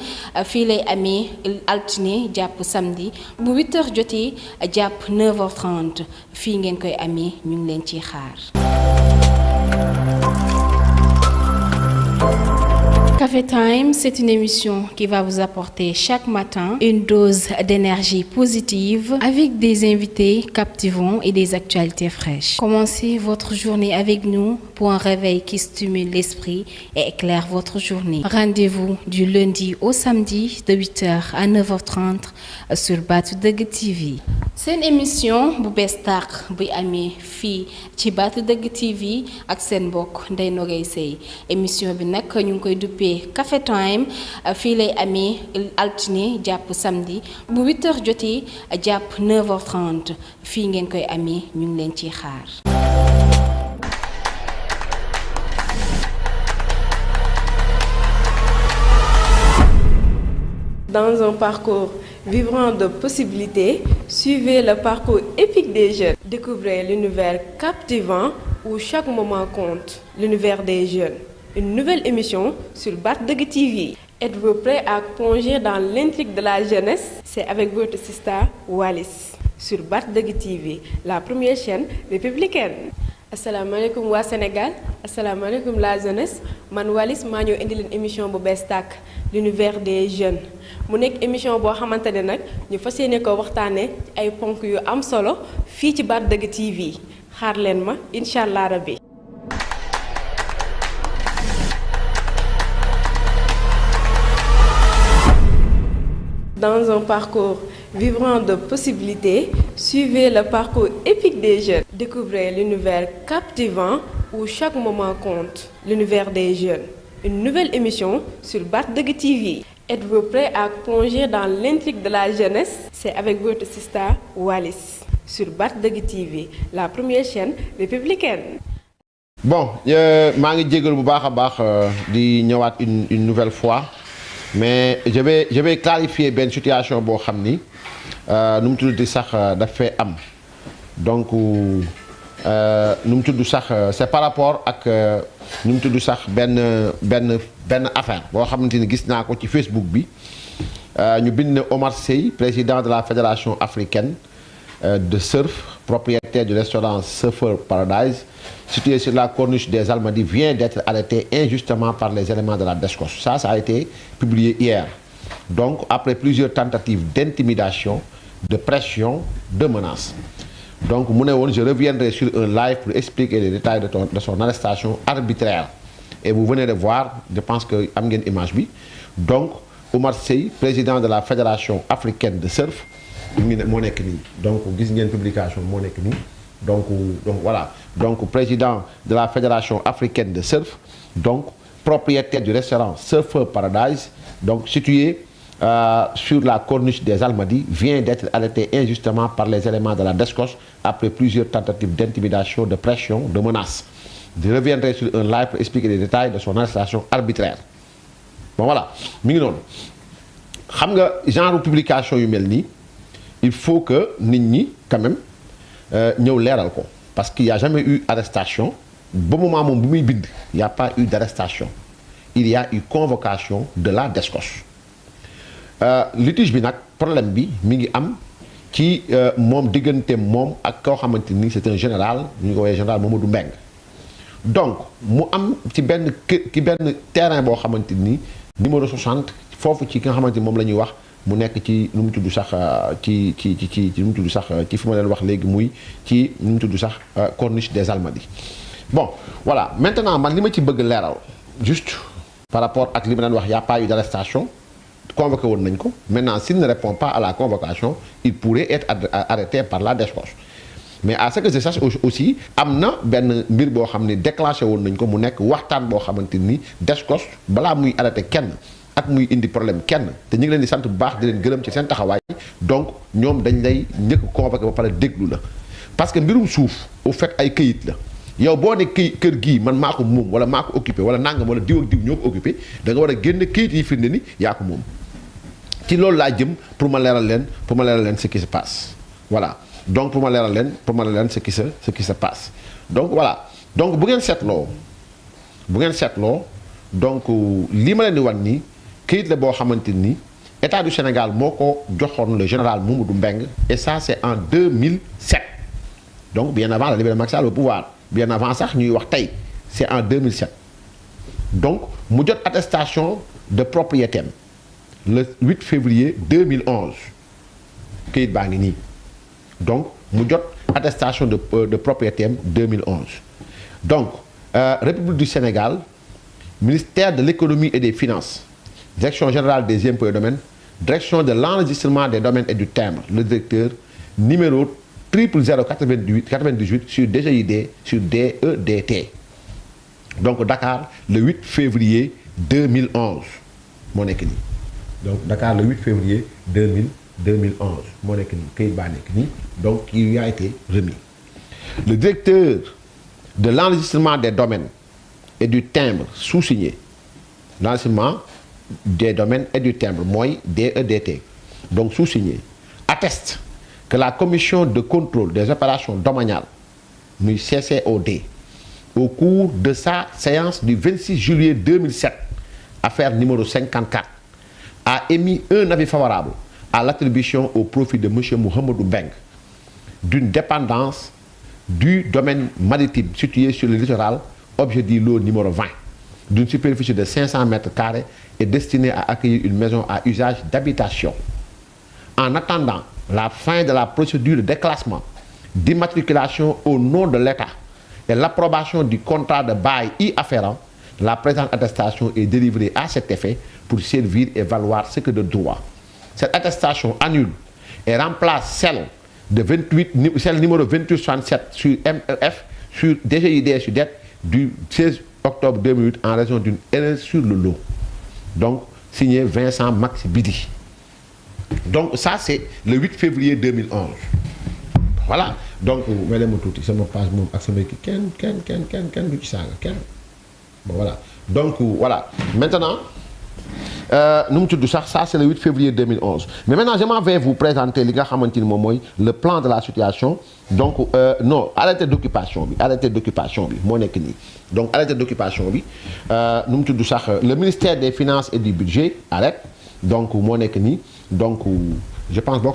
Speaker 6: fii lay amee altine jàpp samedi bu 8h jotee jàpp 9h30 fii ngeen koy amee ñu ngi leen ciy xaar. Café Time, c'est une émission qui va vous apporter chaque matin une dose d'énergie positive avec des invités captivants et des actualités fraîches. Commencez votre journée avec nous pour un réveil qui stimule l'esprit et éclaire votre journée. Rendez-vous du lundi au samedi de 8h à 9h30 sur Baatu Dëgg TV. Seen émission bu bees tàq buy amee fii ci Baatu Dëgg TV ak seen mbokk Ndeye Nogay Sey émission bi nag ñu ngi koy duppee Café Time fii lay amee altine jàpp samedi bu 8h jotee jàpp 9h30 fii ngeen koy amee ñu ngi leen ciy xaar.
Speaker 7: Dans un parcours vibrant de possibilités, suivez le parcours épique des jeunes. Découvrez l'univers captivant où chaque moment compte, l'univers des jeunes. Une nouvelle émission sur Baatu Dëgg TV. Êtes-vous prêt à plonger dans l'intrigue de la jeunesse? C'est avec votre sister Wallis sur Baatu Dëgg TV, la première chaîne républicaine. asalaamaaleykum waa Sénégal asalaamaaleykum la jeunesse man Wallis maa ñëw indi leen émission bu bees tàkk l'univers des jeunes mu nekk émission boo xamante ne nag ñu fas yéene ko waxtaanee ay ponk yu am solo fii ci Baatu Dëgg TV xaar leen ma incha allah rabbi. Dans un parcours vibrant de possibilités, suivez le parcours épique des jeunes. Découvrez l'univers captivant où chaque moment compte, l'univers des jeunes. Une nouvelle émission sur Baatu Dëgg TV. Êtes-vous prêt à plonger dans l'intrigue de la jeunesse? C'est avec votre sister Wallis sur Baatu Dëgg TV, la première chaîne républicaine.
Speaker 1: Bon maa ngi jégalu bu baax a baax di ñëwaat une nouvelle fois. Mais je vais clarifier benn situation boo xam ni nu mu tudd sax daf fee am donc nu mu tudd sax c'est par rapport ak nu mu tudd sax benn affaire boo xamante ni gis naa ko ci Facebook bi ñu bind ne Omar Sey président de la fédération africaine de surf propriétaire du restaurant Surfer Paradise situé sur la corniche des Almadies, vient d'être arrêté injustement par les éléments de la DSCOS. Ça a été publié hier. Donc, après plusieurs tentatives d'intimidation, de pression, de menaces. Donc, je reviendrai sur un live pour expliquer les détails de son arrestation arbitraire. Et vous venez de voir, je pense que vous avez une image. Donc, Oumar Sey, président de la Fédération africaine de surf, donc, vous avez une publication, donc voilà. Donc, président de la Fédération africaine de surf, donc, propriétaire du restaurant Surfer Paradise, donc situé sur la corniche des Almadies, vient d'être arrêté injustement par les éléments de la DSCOS après plusieurs tentatives d'intimidation, de pression, de menaces. Je reviendrai sur un live pour expliquer les détails de son arrestation arbitraire. Bon voilà, genre de publication il faut que nous, quand même, nous l'air parce qu'il n'y a jamais eu d'arrestation. Bon moment où il n'y a pas eu d'arrestation. Il y a eu convocation de la DSCOS. Litige bi nak problème bi mi ngi am ci mom digënté mom ak ko xamanteni c'est un général ñu ko wé général Mamadou Mbeng. Donc mu am ci ben terrain bo xamanteni numéro 60 fofu ci nga xamanteni mom lañuy wax mu nekk ci nu mu tuddu sax ci nu mu tuddu sax ci fi ma leen wax légui muy ci nu mu tuddu sax corniche des Almadies. Bon voilà, maintenant man lima ci bëgg léral juste par rapport ak li ma leen wax y a pas eu d'arrestation. Convoqué woon nañ ko maintenant s'il ne répond pas à la convocation il pourrait être arrêté par la DSCOS mais à ce que je sache aussi am na benn mbir boo xam ne déclenché woon nañ ko mu nekk waxtaan boo xamante ni DSCOS balaa muy arrêté kenn ak muy indi problème kenn te ñu ngi leen di sant bu baax di leen gërëm ci seen taxawaay donc ñoom dañ lay njëkk convoqué ba pare déglu la parce que mbirum suuf au fait ay këyit la yow boo ne kër gii man maa ko moom wala maa ko occupé wala nangam wala diw ak diw ñoo ko occupé da nga war a génne këyit yi firnde ni yaa ko moom ci loolu laa jëm pour ma leeral leen ce qui se passe voilà donc pour ma leeral leen ce qui se passe donc voilà donc bu ngeen seetloo donc lii ma leen di wan nii këyit la boo xamante ni état du Sénégal moo ko joxoon le général Mamadou Mbeng et ça c'est en 2007 donc bien avant la libération de Macky Sall au pouvoir bien avant sax ñuy wax tey c'est en 2007 donc mu jot attestation de propriété le 8 février 2011 këyit baa ngi nii donc mu jot attestation de propriété 2011 donc République du Sénégal ministère de l'économie et des finances direction générale des impôts et domaines direction de l'enregistrement des domaines et du timbre le directeur numéro 00098 sur DGID sur DEDT donc Dakar le 8 février 2011 moo nekk nii donc Dakar le 8 février 2011 moo nekk nii këyit baa nekk nii donc qui lui a été remis le directeur de l'enregistrement des domaines et du timbre sous-signé l'enregistrement des domaines et du timbre mooy DEDT donc sous-signé atteste que la commission de contrôle des opérations domaniales muy CCOD au cours de sa séance du 26 juillet 2007 affaire numéro 54 a émis un avis favorable à l'attribution au profit de M. Mohamedou Mbeng d'une dépendance du domaine maritime situé sur le littoral, objet du lot numéro 20, d'une superficie de 500 mètres carrés et destinée à accueillir une maison à usage d'habitation. En attendant la fin de la procédure de déclassement, d'immatriculation au nom de l'État et l'approbation du contrat de bail y afférent, la présente attestation est délivrée à cet effet pour servir et valoir ce que de droit. Cette attestation annule et remplace celle numéro 2867 sur MLF sur DGID sur dette du 16 octobre 2008 en raison d'une erreur sur le lot. Donc, signé Vincent Max Bidi. Donc, ça, c'est le 8 février 2011. Voilà. Donc, ça me passe mon accès. Bon, voilà. Donc, voilà. Maintenant, ça c'est le 8 février 2011. Mais maintenant, je vais vous présenter le plan de la situation. Donc, non, arrêtez d'occupation. Donc, arrêtez d'occupation. Le ministère des Finances et du Budget arrête. Donc, donc, je pense que vous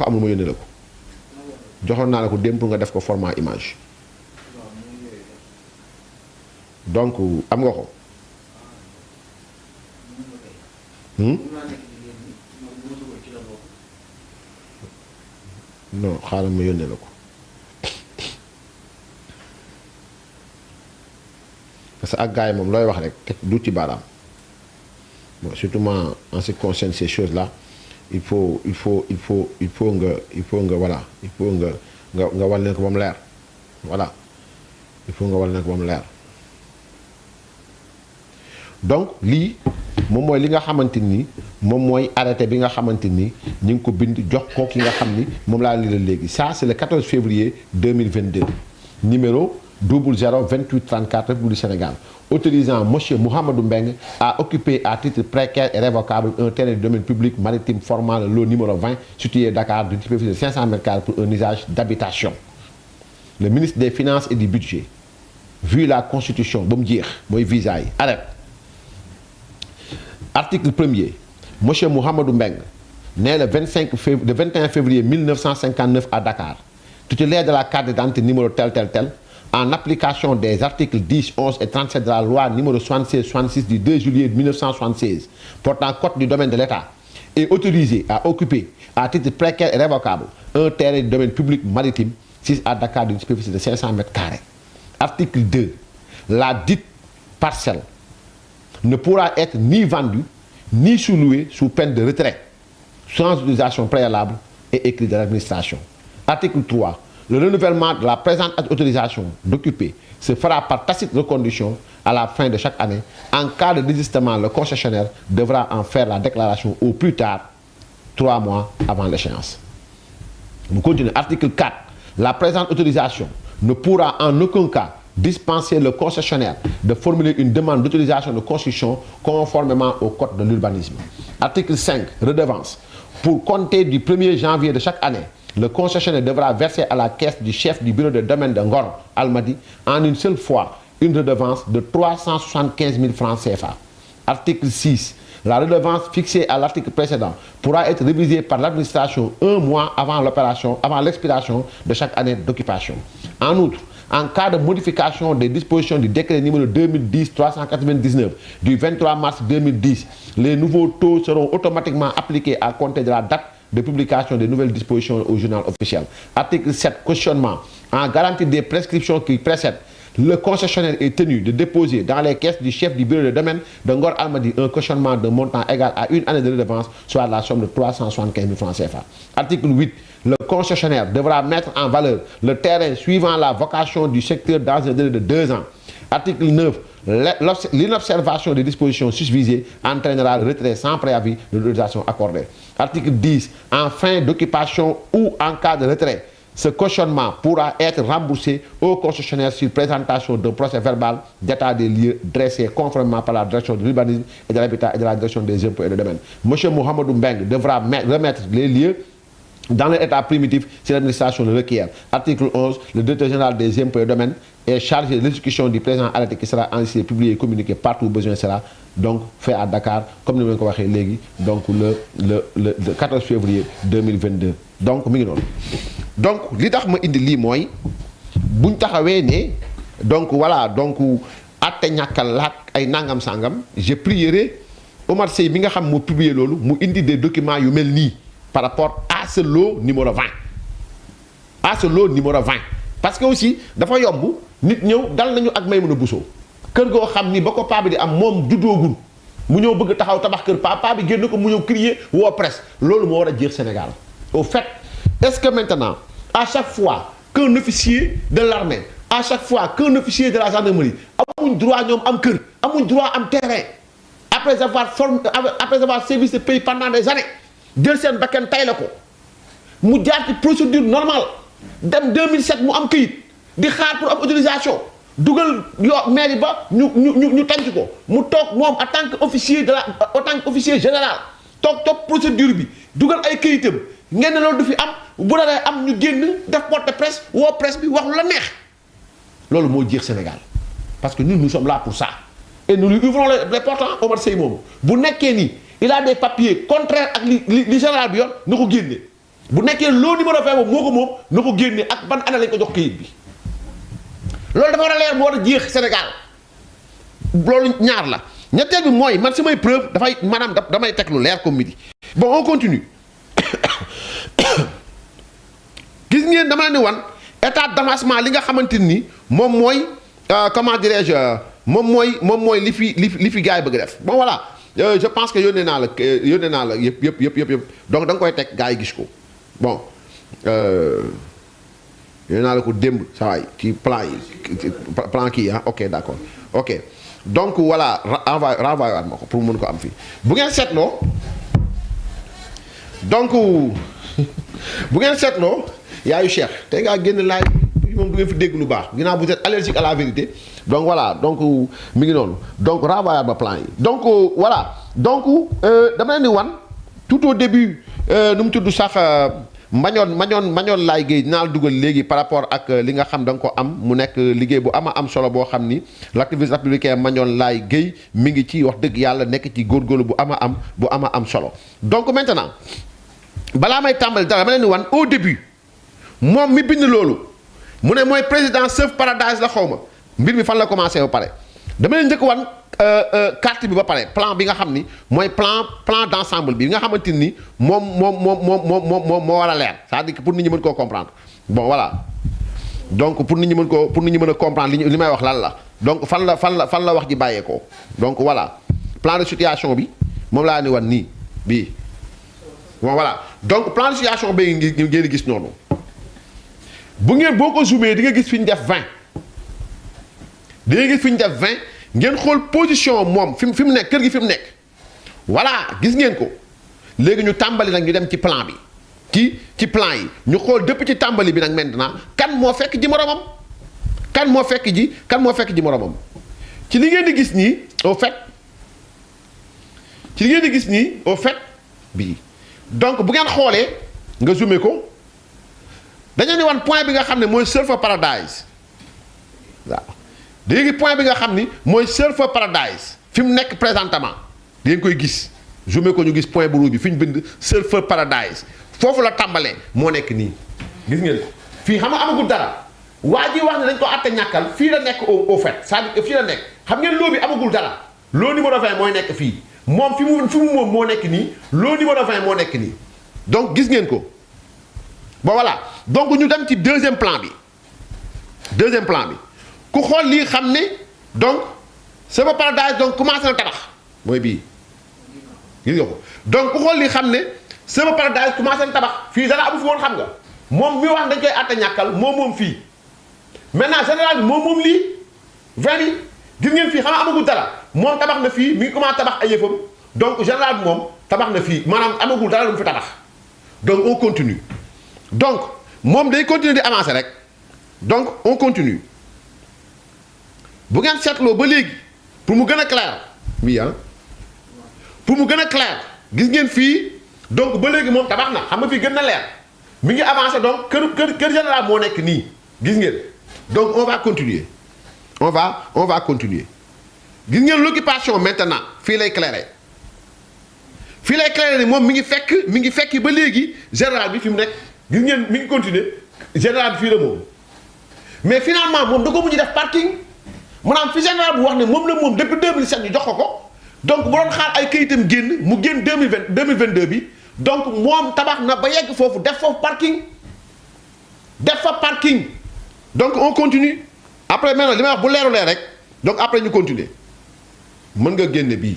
Speaker 1: avez un format image. donc am nga ko non xaaral ma yónnee la ko parce que ak gars yi moom looy wax rek teg du ci baaraam bon surtout en ce qui concerne ces choses là il faut nga voilà il faut nga wal leen ko ba mu leer voilà il faut nga wal leen ko ba mu leer donc lii moom mooy li nga xamante ni moom mooy arrêté bi nga xamante ni ñu ngi ko bind jox ko ki nga xam ni moom laa lii la léegi ça c'est le 14 février 2022 numéro 00 28 34 République du Sénégal autorisant monsieur Mouhamadou Mbeng à occuper à titre précaire et révocable un terrain de domaine public maritime formant le lot numéro 20 situé à Dakar d'une superficie de 500 m² pour un usage d'habitation. Le ministre des Finances et du Budget, vu la Constitution ba mu jeex mooy visa yi arrête. Article 1er, monsieur Mouhamadou Mbeng né le 21 février 1959 à Dakar, titulaire de la carte d'identité numéro tel en application des articles 10, 11 et 37 de la loi numéro 76-66 du 2 juillet 1976 portant code du domaine de l'État, est autorisé à occuper à titre précaire et révocable un terrain de domaine public maritime situé à Dakar d'une superficie de 500 m². Article 2. La dite parcelle ne pourra être ni vendue ni sous-louée sous peine de retrait sans autorisation préalable et écrit de l'administration. Article 3. Le renouvellement de la présente autorisation d'occuper se fera par tacite reconduction à la fin de chaque année. En cas de désistement, le concessionnaire devra en faire la déclaration au plus tard 3 mois avant l'échéance. Nous continuons. Article 4. La présente autorisation ne pourra en aucun cas dispenser le concessionnaire de formuler une demande d'autorisation de construction conformément au code de l'urbanisme. Article 5. Redevance. Pour compter du 1er janvier de chaque année, le concessionnaire devra verser à la caisse du chef du bureau de domaine de Ngor Almadi en une seule fois une redevance de 375 000 francs CFA. Article 6. La redevance fixée à l'article précédent pourra être révisée par l'administration 1 mois avant l'expiration de chaque année d'occupation. En outre, en cas de modification des dispositions du décret numéro 2010-399 du 23 mars 2010, les nouveaux taux seront automatiquement appliqués à compter de la date de publication des nouvelles dispositions au journal officiel. Article 7. Cautionnement. En garantie des prescriptions qui précèdent, le concessionnaire est tenu de déposer dans les caisses du chef du bureau de domaine de Ngor Almadi un cautionnement de montant égal à une année de redevance, soit la somme de 375 000 francs CFA. Article 8. Le concessionnaire devra mettre en valeur le terrain suivant la vocation du secteur dans un délai de 2 ans. Article 9. L'inobservation des dispositions susvisées entraînera le retrait sans préavis de l'autorisation accordée. Article 10. En fin d'occupation ou en cas de retrait, ce cautionnement pourra être remboursé au concessionnaire sur présentation d'un procès verbal d'état des lieux dressé conformément par la direction de l'urbanisme et de l'habitat et de la direction des impôts et des domaines. Monsieur Mouhamadou Mbeng devra remettre les lieux dans l'état primitif si l'administration le requiert. Article 11. Le directeur général des impôts et domaines est chargé de l'exécution du présent arrêté qui sera enregistré, publié et communiqué partout où besoin sera, donc fait à Dakar, comme nous l'avons dit, donc le 14 février 2022. Donc, donc, li tax ma indi lii mooy buñ taxawee ne donc voilà donc atte ñàkkal laak ay nangam sangam je prierai Omar Seye bi nga xam moo publier loolu mu indi des documents yu mel nii par rapport à ce lot numéro 20 parce que aussi dafa yomb nit ñëw dal nañu ak Maïmouna Bousso kër goo xam ni ba ko paa bi di am moom juddoogul mu ñëw bëgg taxaw tabax kër paa bi génn ko mu ñëw crier woo presse loolu moo war a jeex Sénégal. Au fait, est-ce que maintenant à chaque fois qu'un officier de l'armée, à chaque fois qu'un officier de la gendarmerie amuñ droit ñoom am kër amuñ droit am terrain après avoir servi ce pays pendant des années jël seen bakkan tay la ko mu jaar ci procédure normale dem 2007 mu am këyit di xaar pour am autorisation dugal yoo mairie ba ñu tànc ko mu toog moom en tant qu'officier général toog procédure bi dugal ay këyitam ngeen ne loolu du fi am bu la am ñu génn def porte presse woo presse bi wax lu la neex loolu moo jeex Sénégal parce que nous sommes là pour ça et nous lui ouvrons les portes. Omar Seye moomu bu nekkee nii il a des papiers contraires ak li général bi yor na ko génne bu nekkee loo numéro 20 boobu moo ko moom na ko génne ak ban année lañ ko jox këyit bi loolu dafa war a leer mu war a jeex Sénégal loolu ñaar la ñetteel bi mooy man samay preuve dafay maanaam damay teg lu leer comme midi. Bon on continue gis ngeen dama leen di wan état d'avancement li nga xamante ni moom mooy comment dirais-je moom mooy li fi gars yi bëgg def bon voilà je pense que yónnee naa la yëpp donc da nga koy teg gars yi gis ko bon yónnee naa la ko démb saa waay ci plan kii ah ok d'accord ok donc voilà renvoyé waat ma ko pour mën ko am fii bu ngeen seetloo donc bu ngeen seetloo yaayu Cheikh tey ngaa génn laaj moom du ngeen fi dégg lu baax ginnaaw vous êtes allergique à la vérité donc voilà donc mi ngi noonu donc renvoyé ba plan yi donc voilà donc dama leen di wan tout au début nu mu tudd sax mañoon laay géey dinaa la dugal léegi par rapport ak li nga xam da nga ko am mu nekk liggéey bu am solo boo xam ni l'activiste républicain mañoon laay géey mi ngi ci wax dëgg yàlla nekk ci góorgóorlu bu ama am solo donc maintenant balaa may tàmbali dara dama leen di wan au début moom mi bind loolu mu ne mooy président Surf Paradise la xaw ma mbir mi fan la commencé ba pare dama leen njëkk wan carte bi ba pare plan bi nga xam ni mooy plan d'ensemble bi nga xamante ni moom moo war a leer c'est-à-dire que pour nit ñi mën koo comprendre bon voilà donc pour nit ñi mën a comprendre li may wax lan la donc fan la wax ji bàyyeekoo donc voilà plan de situation bi moom laa ni wan nii bii bon voilà donc plan de situation bi ngeen gis noonu boo ko zoomé di nga gis fi ñu def 20 di nga gis fi ñu def 20 ngeen xool position moom fi mu nekk kër gi fi mu nekk voilà gis ngeen ko léegi ñu tàmbali nag ñu dem ci plan bi ci plan yi ñu xool dëpp ci tàmbali bi nag maintenant kan moo fekk ji moromam kan moo fekk ji moromam ci li ngeen di gis nii au fait bii donc bu ngeen xoolee nga zoomé ko dañu ni wan point bi nga xam ne mooy Surf Paradise waaw léegi point bi nga xam ni mooy Surf Paradise fi mu nekk présentement di ngeen koy gis zoomé ko ñu gis point bu rouge bi fi ñu bind Surf Paradise foofu la tàmbalee moo nekk nii gis ngeen ko fii xam nga amagul dara waa ji wax ne dañ ko àtte ñàkkal fii la nekk au fait c'est-à-dire que fii la nekk xam ngeen loo bi amagul dara loo numéro 20 mooy nekk fii moom fi mu moom moo nekk nii loo numéro 20 moo nekk nii donc gis ngeen ko bon voilà donc ñu dem ci deuxième plan bi ku xool lii xam ne donc Surf Paradise donc commencé na tabax mooy bii gis nga ko donc ku xool lii xam ne Surf Paradise commencé na tabax fii dara amu fi woon xam nga moom mi wax dañ koy àtte ñàkkal moom fii maintenant général bi moom lii 20 yi gis ngeen fii xam nga amagul dara moom tabax na fii mi ngi commencé tabax ay yëfam donc général bi moom tabax na fii maanaam amagul dara lu mu fi tabax donc on continue donc moom day continuer di avancer rek donc on continue bu ngeen seetloo ba léegi pour mu gën a clair oui ah pour mu gën a clair gis ngeen fii donc ba léegi moom tabax na xam nga fii gën na leer mi ngi avancer donc kër général moo nekk nii gis ngeen donc on va continuer gis ngeen l'occupation maintenant fii lay clairer ni moom mi ngi fekki ba léegi général bi fi mu nekk gis ngeen mi ngi continuer général bi fii la moom mais finalement moom da ko mujj def parking maanaam fi général bu wax ne moom la moom depuis 2007 ñu jox ko donc bu doon xaar ay kayitam génn mu génn 2022 bi donc moom tabax na ba yegg foofu def fa parking donc on continue après maintenant li may wax bu leerulee rek donc après ñu continuer mën nga génne bii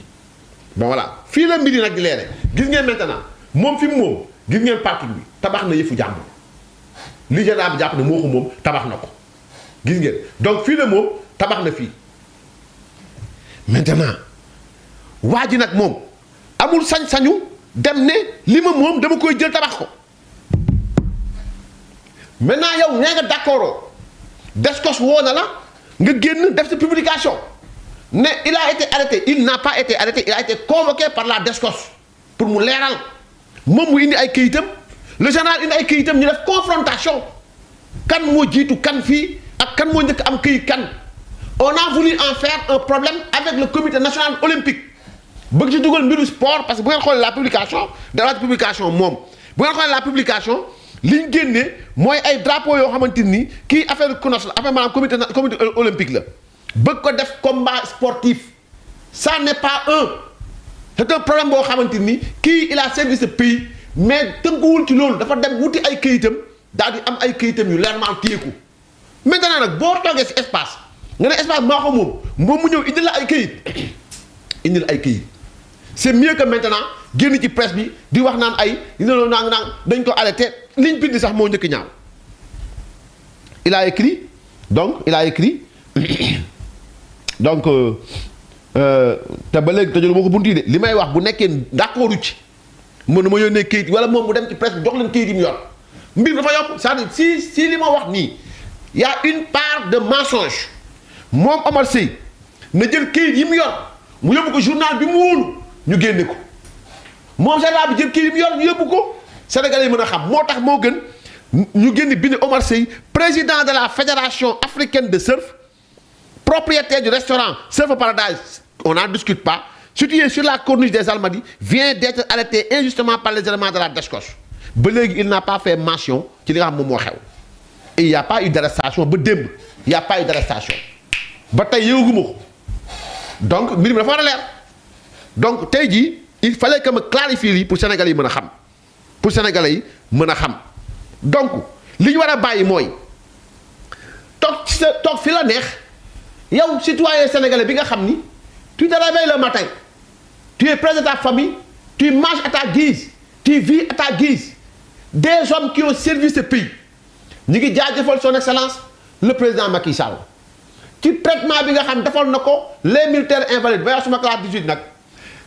Speaker 1: bon voilà fii la mbiri nag di leere gis ngeen maintenant moom fi mu moom gis ngeen parking bi tabax na yëfu jàmbur li général bi jàpp ne moo ko moom tabax na ko gis ngeen donc fii la moom tabax na fii maintenant waa ji nag moom amul sañ-sañu dem ne li ma moom dama koy jël tabax ko maintenant yow nee nga d'accord Descos woo na la nga génn def sa publication ne il a été arrêté il n'a pas été arrêté il a été convoqué par la Descos pour mu leeral moom mu indi ay këyitam le général indi ay këyitam ñu def confrontation kan moo jiitu kan fii ak kan moo njëkk am këyit kan on a voulu en faire un problème avec le comité national olympique bëgg ci dugal mbiru sport parce que bu ngeen xoolee la publication dara publication moom bu ngeen xoolee la publication li ñu génnee mooy ay drapeaux yoo xamante ni kii affaire CNOSS la affaire maanaam comité olympique la bëgg ko def combat sportif ça n'est pas c'est un problème boo xamante ni kii il a servi ce pays mais tënkuwul ci loolu dafa dem wuti ay këyitam daal di am ay këyitam yu leerement téyeku maintenant nag boo toogee si espace nga ne espace maa ko moom mu ñëw indil la ay këyit indil ay këyit c'est mieux que maintenant génn ci presse bi di wax naan ay dina naan dañ ko arrêté liñ bind sax moo njëkk ñaaw il a écrit donc te ba léegi tëjul moo ko bunti de li may wax bu nekkee d'accord ci mën na ma yónnee këyit wala moom mu dem ci presse bi jox leen këyit yi mu yor mbir dafa yomb c'est-à-dire si li ma wax nii y a une part de mensonge moom Omar Seye na jël këyit yi mu yor mu yóbbu ko journal bi mu wóolu ñu génne ko moom général bi jël këyit yi mu yor ñu yóbbu ko Sénégalais yi mën a xam moo tax moo gën ñu génn bind Omar Seye président de la fédération africaine de surf propriétaire du restaurant Surf Paradise on n'en discute pas situé sur la corniche des Almadies vient d'être arrêté injustement par les éléments de la DSCOS ba léegi il n'a pas fait mention ci li nga xam moom moo xew et il y a pas eu d'arrestation ba démb il y a pas eu d'arrestation ba tey yëguma ko donc mbir mi dafa war a leer donc tey jii il fallait que ma clarifier lii pour Sénégalais yi mën a xam pour Sénégalais yi mën a xam donc li ñu war a bàyyi mooy toog fi la neex yow citoyen sénégalais bi nga xam ni tu te réveilles le matin tu es près de ta famille tu manges à ta guise tu vis à ta guise des hommes qui ont servi ce pays ñu ngi jaajëfal son excellence le président Macky Sall ci traitement bi nga xam defal na ko les militaires invalides ba suma classe 18 nag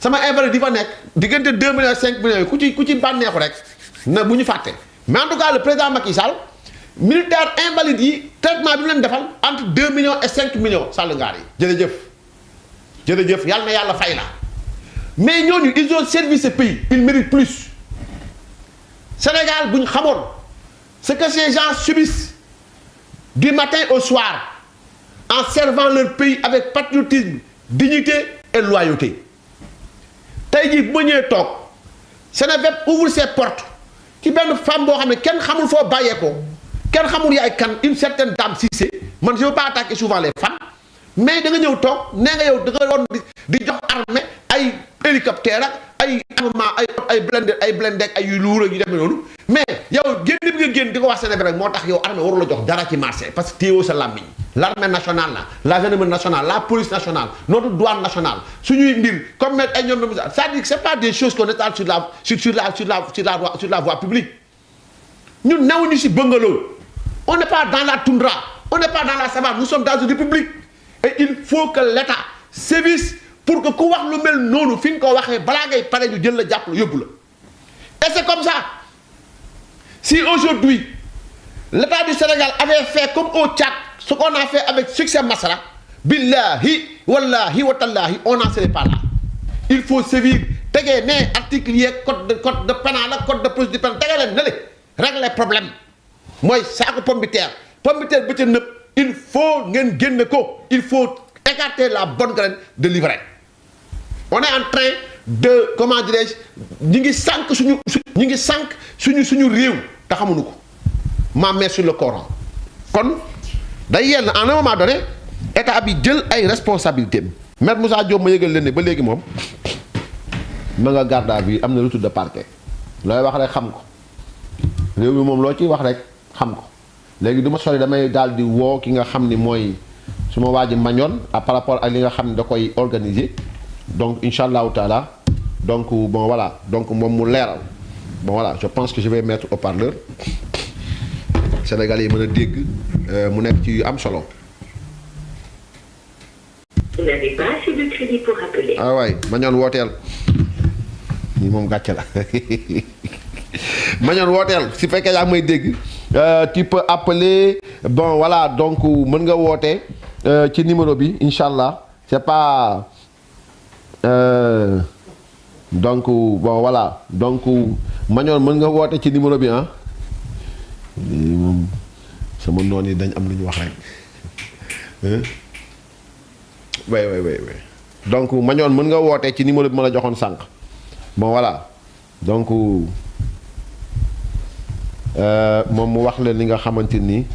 Speaker 1: sama invalide yi fa nekk diggante 2 millions 5 millions yi ku ci bànneexu rek na bu ñu fàtte mais en tout cas le président Macky Sall militaire invalide yi traitement bi mu leen defal entre 2 millions et 5 millions Sall ngaar yi jërëjëf yàlla na yàlla fay la mais ñooñu ils ont servi ce pays ils méritent plus Sénégal bu ñu xamoon ce que ces gens subissent du matin au soir en servant leur pays avec patriotisme dignité et loyauté tey jii bu ma ñëwee toog Seneweb ouvre ses portes ci benn femme boo xam ne kenn xamul foo bàyyeekoo kenn xamul yaay kan une certaine dame Cissé man je veux pas attaquer souvent les femmes mais da nga ñëw toog nee nga yow da nga doon di jox armée ay hélicoptère ak ay armement ay blindé ak ay yu luur ak yu demee noonu mais yow génn bi nga génn di ko wax Sénégal rek moo tax yow armée warul la jox dara ci marché parce que téewoo sa làmmiñ l'armée nationale la gendarmerie nationale la police nationale notre douane nationale suñuy mbir comme ay ñoom c'est-à-dire que c'est pas des choses qu'on étale sur la voie publique ñun newuñu si bungalow on n'est pas dans la toundra on n'est pas dans la savane nous sommes dans une république et il faut que l'État sévisse pour que ku wax lu mel noonu fi nga ko waxee balaa ngay pare ñu jël la jàpp la yóbbu la et c'est comme ça si aujourd'hui l'État du Sénégal avait fait comme au Tchad ce qu'on a fait avec succès Masra billahi wallahi wa tallahi on n'en serait pas là il faut sévir tegee ne article yeeg code de pénal ak code de procédure pénale tegee leen ne le régler problème mooy saako pomme de terre ba ca nëb il faut ngeen génne ko il faut écarter la bonne graine de l'ivraie on est en train de comment dirais-je ñi ngi sànq suñu réew te xamuñu ko ma main sur le Coran kon day yell en un moment donné état bi jël ay responsabilités Maître Moussa Diop ma yëgal leen ne ba léegi moom ma nga garde à vue am na retour de parquet looy wax rek xam ko réew mi moom loo ciy wax rek xam ko léegi du ma sori damay daal di woo ki nga xam ni mooy su ma waaji mañoon par rapport ak li nga xam ne da koy organiser donc incha allahu taala donc bon voilà donc moom mu leeral bon voilà je pense que je vais mettre haut-parleur Sénégalais yi mën a dégg mu nekk ci yu am solo.
Speaker 8: Vous n'avez pas assez de crédit pour appeler.
Speaker 1: ah waay mañoon wooteel ñi moom gàcce la mañoon wooteel si fekkee yaa ngi may dégg tu peux appeler bon voilà donc mën nga woote ci numéro bi incha allah c'est pas donc bon voilà donc mañoon mën nga woote ci numéro bi ah moom sama noon yi dañ am lu ñu wax rek way donc mañoon mën nga woote ci numéro bi ma la joxoon sànq bon voilà donc moom mu wax leen li nga xamante ni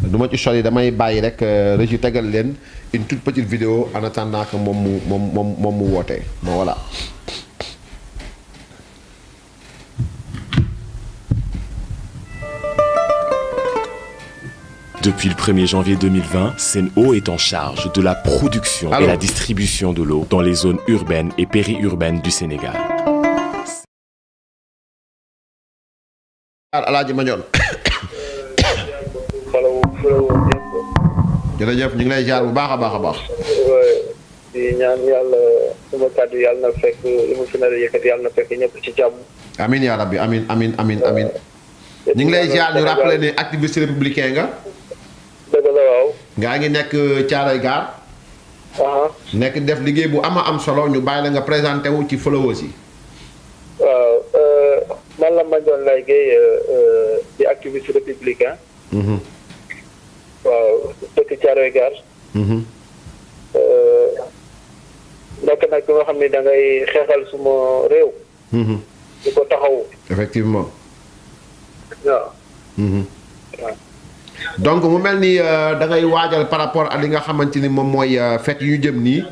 Speaker 1: du ma ci sori damay bàyyi rek Régis tegal leen une toute petite vidéo en attendant que moom mu wootee bon voilà.
Speaker 9: Depuis le 1er janvier 2020, Sen'Eau est en charge de la production et la distribution de l'eau dans les zones urbaines et périurbaines du Sénégal.
Speaker 1: Alaaji Mandione. jërëjëf ñu ngi lay jaar bu baax a baax.
Speaker 10: di ñaan yàlla suma kàddu yàlla na fekk li mu fi nar a yëkkati yàlla na fekk ñëpp ci jàmm.
Speaker 1: amiin yaa rabbi amiin. ñu ngi lay jaar ñu rappelé ne activiste républicain nga.
Speaker 10: dëgg la waaw.
Speaker 1: ngaa ngi nekk Thiaroye Gare. nekk def liggéey bu am solo ñu bàyyi la nga présenté wu ci followers yi.
Speaker 10: waaw man la Mandione Laye Gueye di activiste républicain. waaw dëkk Thiaroye Gare. nekk nag ki nga xam ne da ngay xeexal suma réew. di ko taxawu.
Speaker 1: effectivement.
Speaker 10: waaw.
Speaker 1: donc mu mel ni da ngay waajal par rapport ak li nga xamante ni moom mooy fête yu ñu jëm nii.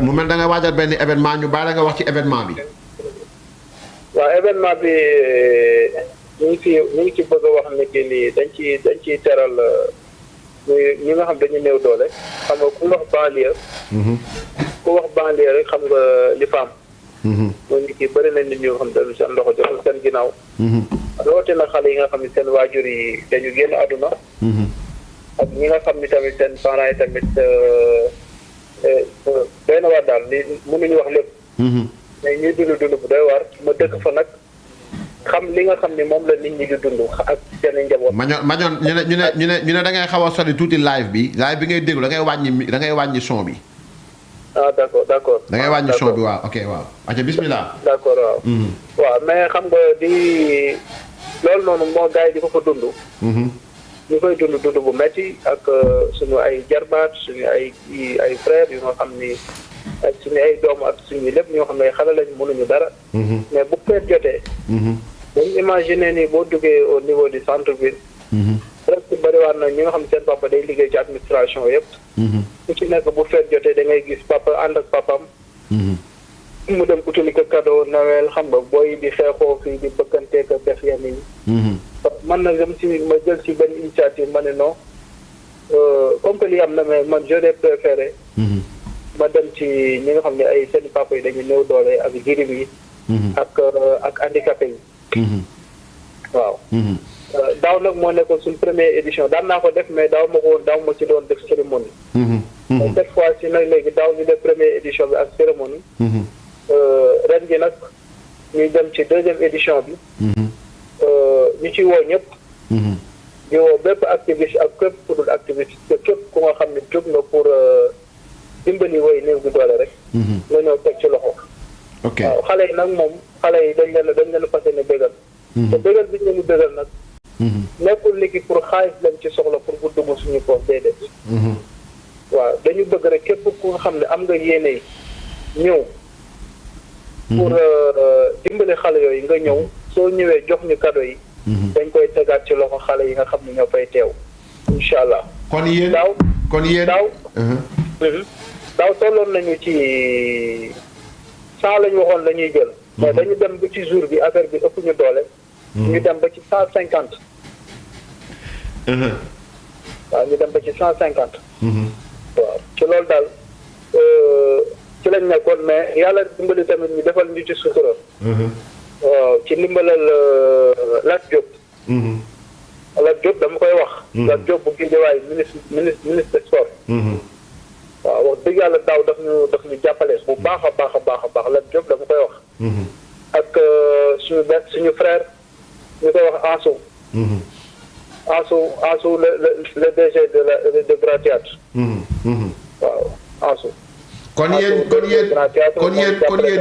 Speaker 1: mu mel da ngay waajal benn événement ñu bàyyi la nga wax ci événement bi.
Speaker 10: waaw événement bi ñu ngi ci bëgg a wax ne que ni dañ ciy teral ñi nga xam dañu néew doole xam nga ku wax banlieue. ku wax banlieue rek xam nga li faam. mooy nit ki bëri na nit ñi nga xam ne seen loxo jotul seen ginnaaw. rawatina xale yi nga xam ne seen waajur yi dañu génn àdduna. ak ñi nga xam ni tamit seen parents yi tamit doy na waar daal li mënuñu wax lépp. mais ñuy dund bu doy waar ma dëkk fa nag xam li nga xam ni moom la nit ñi di dund ak seen njaboot.
Speaker 1: Mandione ñu ne da ngay xaw a sori tuuti live bi ngay déglu da ngay wàññi son bi.
Speaker 10: ah d'accord da
Speaker 1: ngay wàññi son bi waaw ok waaw. acca bismillah.
Speaker 10: d'accord waaw. waaw mais xam nga di loolu noonu moo gars yi di ko fa dund. ñu koy dund bu metti ak suñu ay jarbaat suñu ay frères yu nga xam ni ak suñu ay doom ak suñu lépp ñoo xam ne xale lañ mënuñu dara. mais bu feet jotee. dañu imaginer ni boo duggee au niveau du centre ville. presque bëriwaat na ñi nga xam ne seen papa day liggéey ci administration yëpp. ku ci nekk bu feet jotee da ngay gis papa ànd ak papam mu dem utali ko cadeau Noël xam nga booy di xeexoo fii di bëkkantee ko def yenn yi. man nag ma jël ci benn initiative ma ne non comme que li am na mais man j'aurais préféré. ma dem ci ñi nga xam ne ay seen papa yi dañu néew doole ak jirim yi. ak handicapé yi. waaw. daaw nag moo nekkoon suñ première édition daan naa ko def mais daaw ma ko woon daaw ma ci doon def cérémonie. mais cette fois ci nag léegi daaw ñu def première édition bi ak cérémonie. ren gi nag ñuy dem ci deuxième édition bi. ñu ci woo ñëpp. di woo bépp activiste ak képp ku dul activiste képp ku nga xam ne jóg na pour dimbali woy néew gi doole rek. nga ñëw teg ci loxo.
Speaker 1: ok
Speaker 10: waaw xale yi nag moom xale yi dañ leen fas yéene bégal. te bégal bi ñu leen bégal nag. nekkul ni ki pour xaalis lañ ci soxla pour bu dugg suñu poos déedéet. waaw dañu bëgg rek képp ku nga xam ne am nga yéene yi ñëw. pour dimbali xale yooyu nga ñëw soo ñëwee jox ñu cadeau yi. dañ koy tegaat ci loxo xale yi nga xam ne ñoo fay teew. incha allah.
Speaker 1: kon yéen
Speaker 10: daaw tolloon nañu ci 100 la ñu waxoon la ñuy jël. mais dañu dem ba ci jour bi affaire bi ëpp ñu doole. ñu dem ba ci 150. waaw ñu dem ba ci 150. waaw ci loolu daal ci lañ nekkoon mais yàlla dimbali tamit ñu defal ñu ci sutura. waaw ci ndimbalal Lat Diop. Lat Diop dama koy wax. Lat Diop bu Guédiawaye ministre sport. waaw wax dëgg yàlla daaw daf ñu jàppale bu baax a baax Lat Diop dama koy wax. ak suñu frère ñu koy wax Ansou le DG de Grand Théâtre. waaw Ansou.
Speaker 1: kon yéen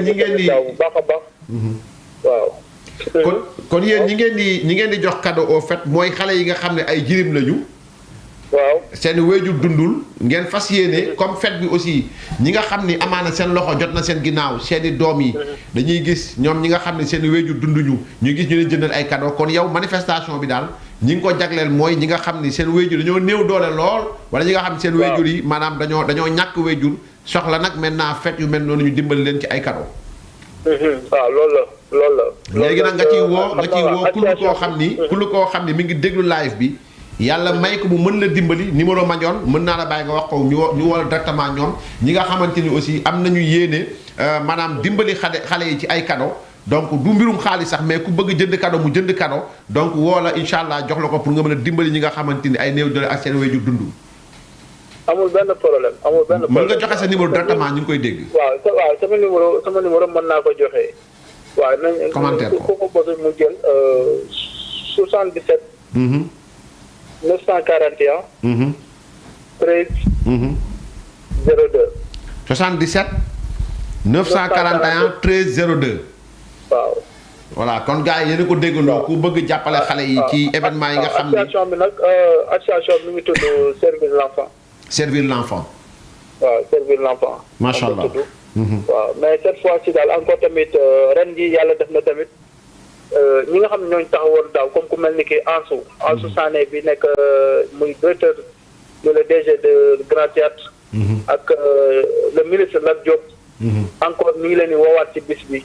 Speaker 1: ñi ngeen di
Speaker 10: bu baax a baax. waaw.
Speaker 1: kon yéen ñi ngeen di jox cadeau au fait mooy xale yi nga xam ne ay jirim lañu.
Speaker 10: waaw
Speaker 1: seen wéju dundul ngeen fas yéene comme fête bi aussi ñi nga xam ni amaana seen loxo jot na seen ginnaaw seeni doom yi dañuy gis ñoom ñi nga xam ne seen wéju dunduñu ñu gis ñu leen jëndal ay cadeau kon yow manifestation bi daal ñi ngi ko jagleel mooy ñi nga xam ni seen wéyjur dañoo néew doole lool wala ñi nga xam ni seen wéyjur yi maanaam dañoo ñàkk wéyjur soxla nag maintenant fête yu mel noonu ñu dimbali leen ci ay cadeau.
Speaker 10: waaw loolu la.
Speaker 1: léegi nag nga ciy woo kullu koo xam ni mi ngi déglu live bi yàlla may ko bu mën la dimbali numéro Mandione mën naa la bàyyi nga wax ko ñu woo directement ñoom ñi nga xamante ni aussi am nañu yéene maanaam dimbali xale yi ci ay cadeau. donc du mbirum xaalis sax mais ku bëgg jënd cadeau mu jënd cadeau donc woo la incha allah jox la ko pour nga mën a dimbali ñi nga xamante ni ay néew doole ak seen wéyjur dund.
Speaker 10: amul benn problème.
Speaker 1: mën nga joxe sa numéro directement ñu ngi koy dégg.
Speaker 10: waaw sama numéro mën naa ko joxe. waaw nañ
Speaker 1: commentaire ko
Speaker 10: ku ko bëgg mu jël 77. 941. 13. 02.
Speaker 1: 77. 941 13 02.
Speaker 10: waaw.
Speaker 1: voilà kon gars yi yéen a ko déggandoo ku bëgg jàppale xale yi ci événement yi nga xam ni.
Speaker 10: association bi nag association bi mi ngi tudd servir l'enfant.
Speaker 1: servir l'enfant.
Speaker 10: waaw servir l'enfant.
Speaker 1: macha allah
Speaker 10: waaw mais cette fois-ci daal encore tamit ren ji yàlla def na tamit ñi nga xam ne ñooñu taxawoon daaw comme ku mel ni ki Ansou Sané bi nekk muy directeur de le DG de Grand Théâtre ak le ministre Lat Diop. encore ñu ngi leen di woowaat ci bis bi.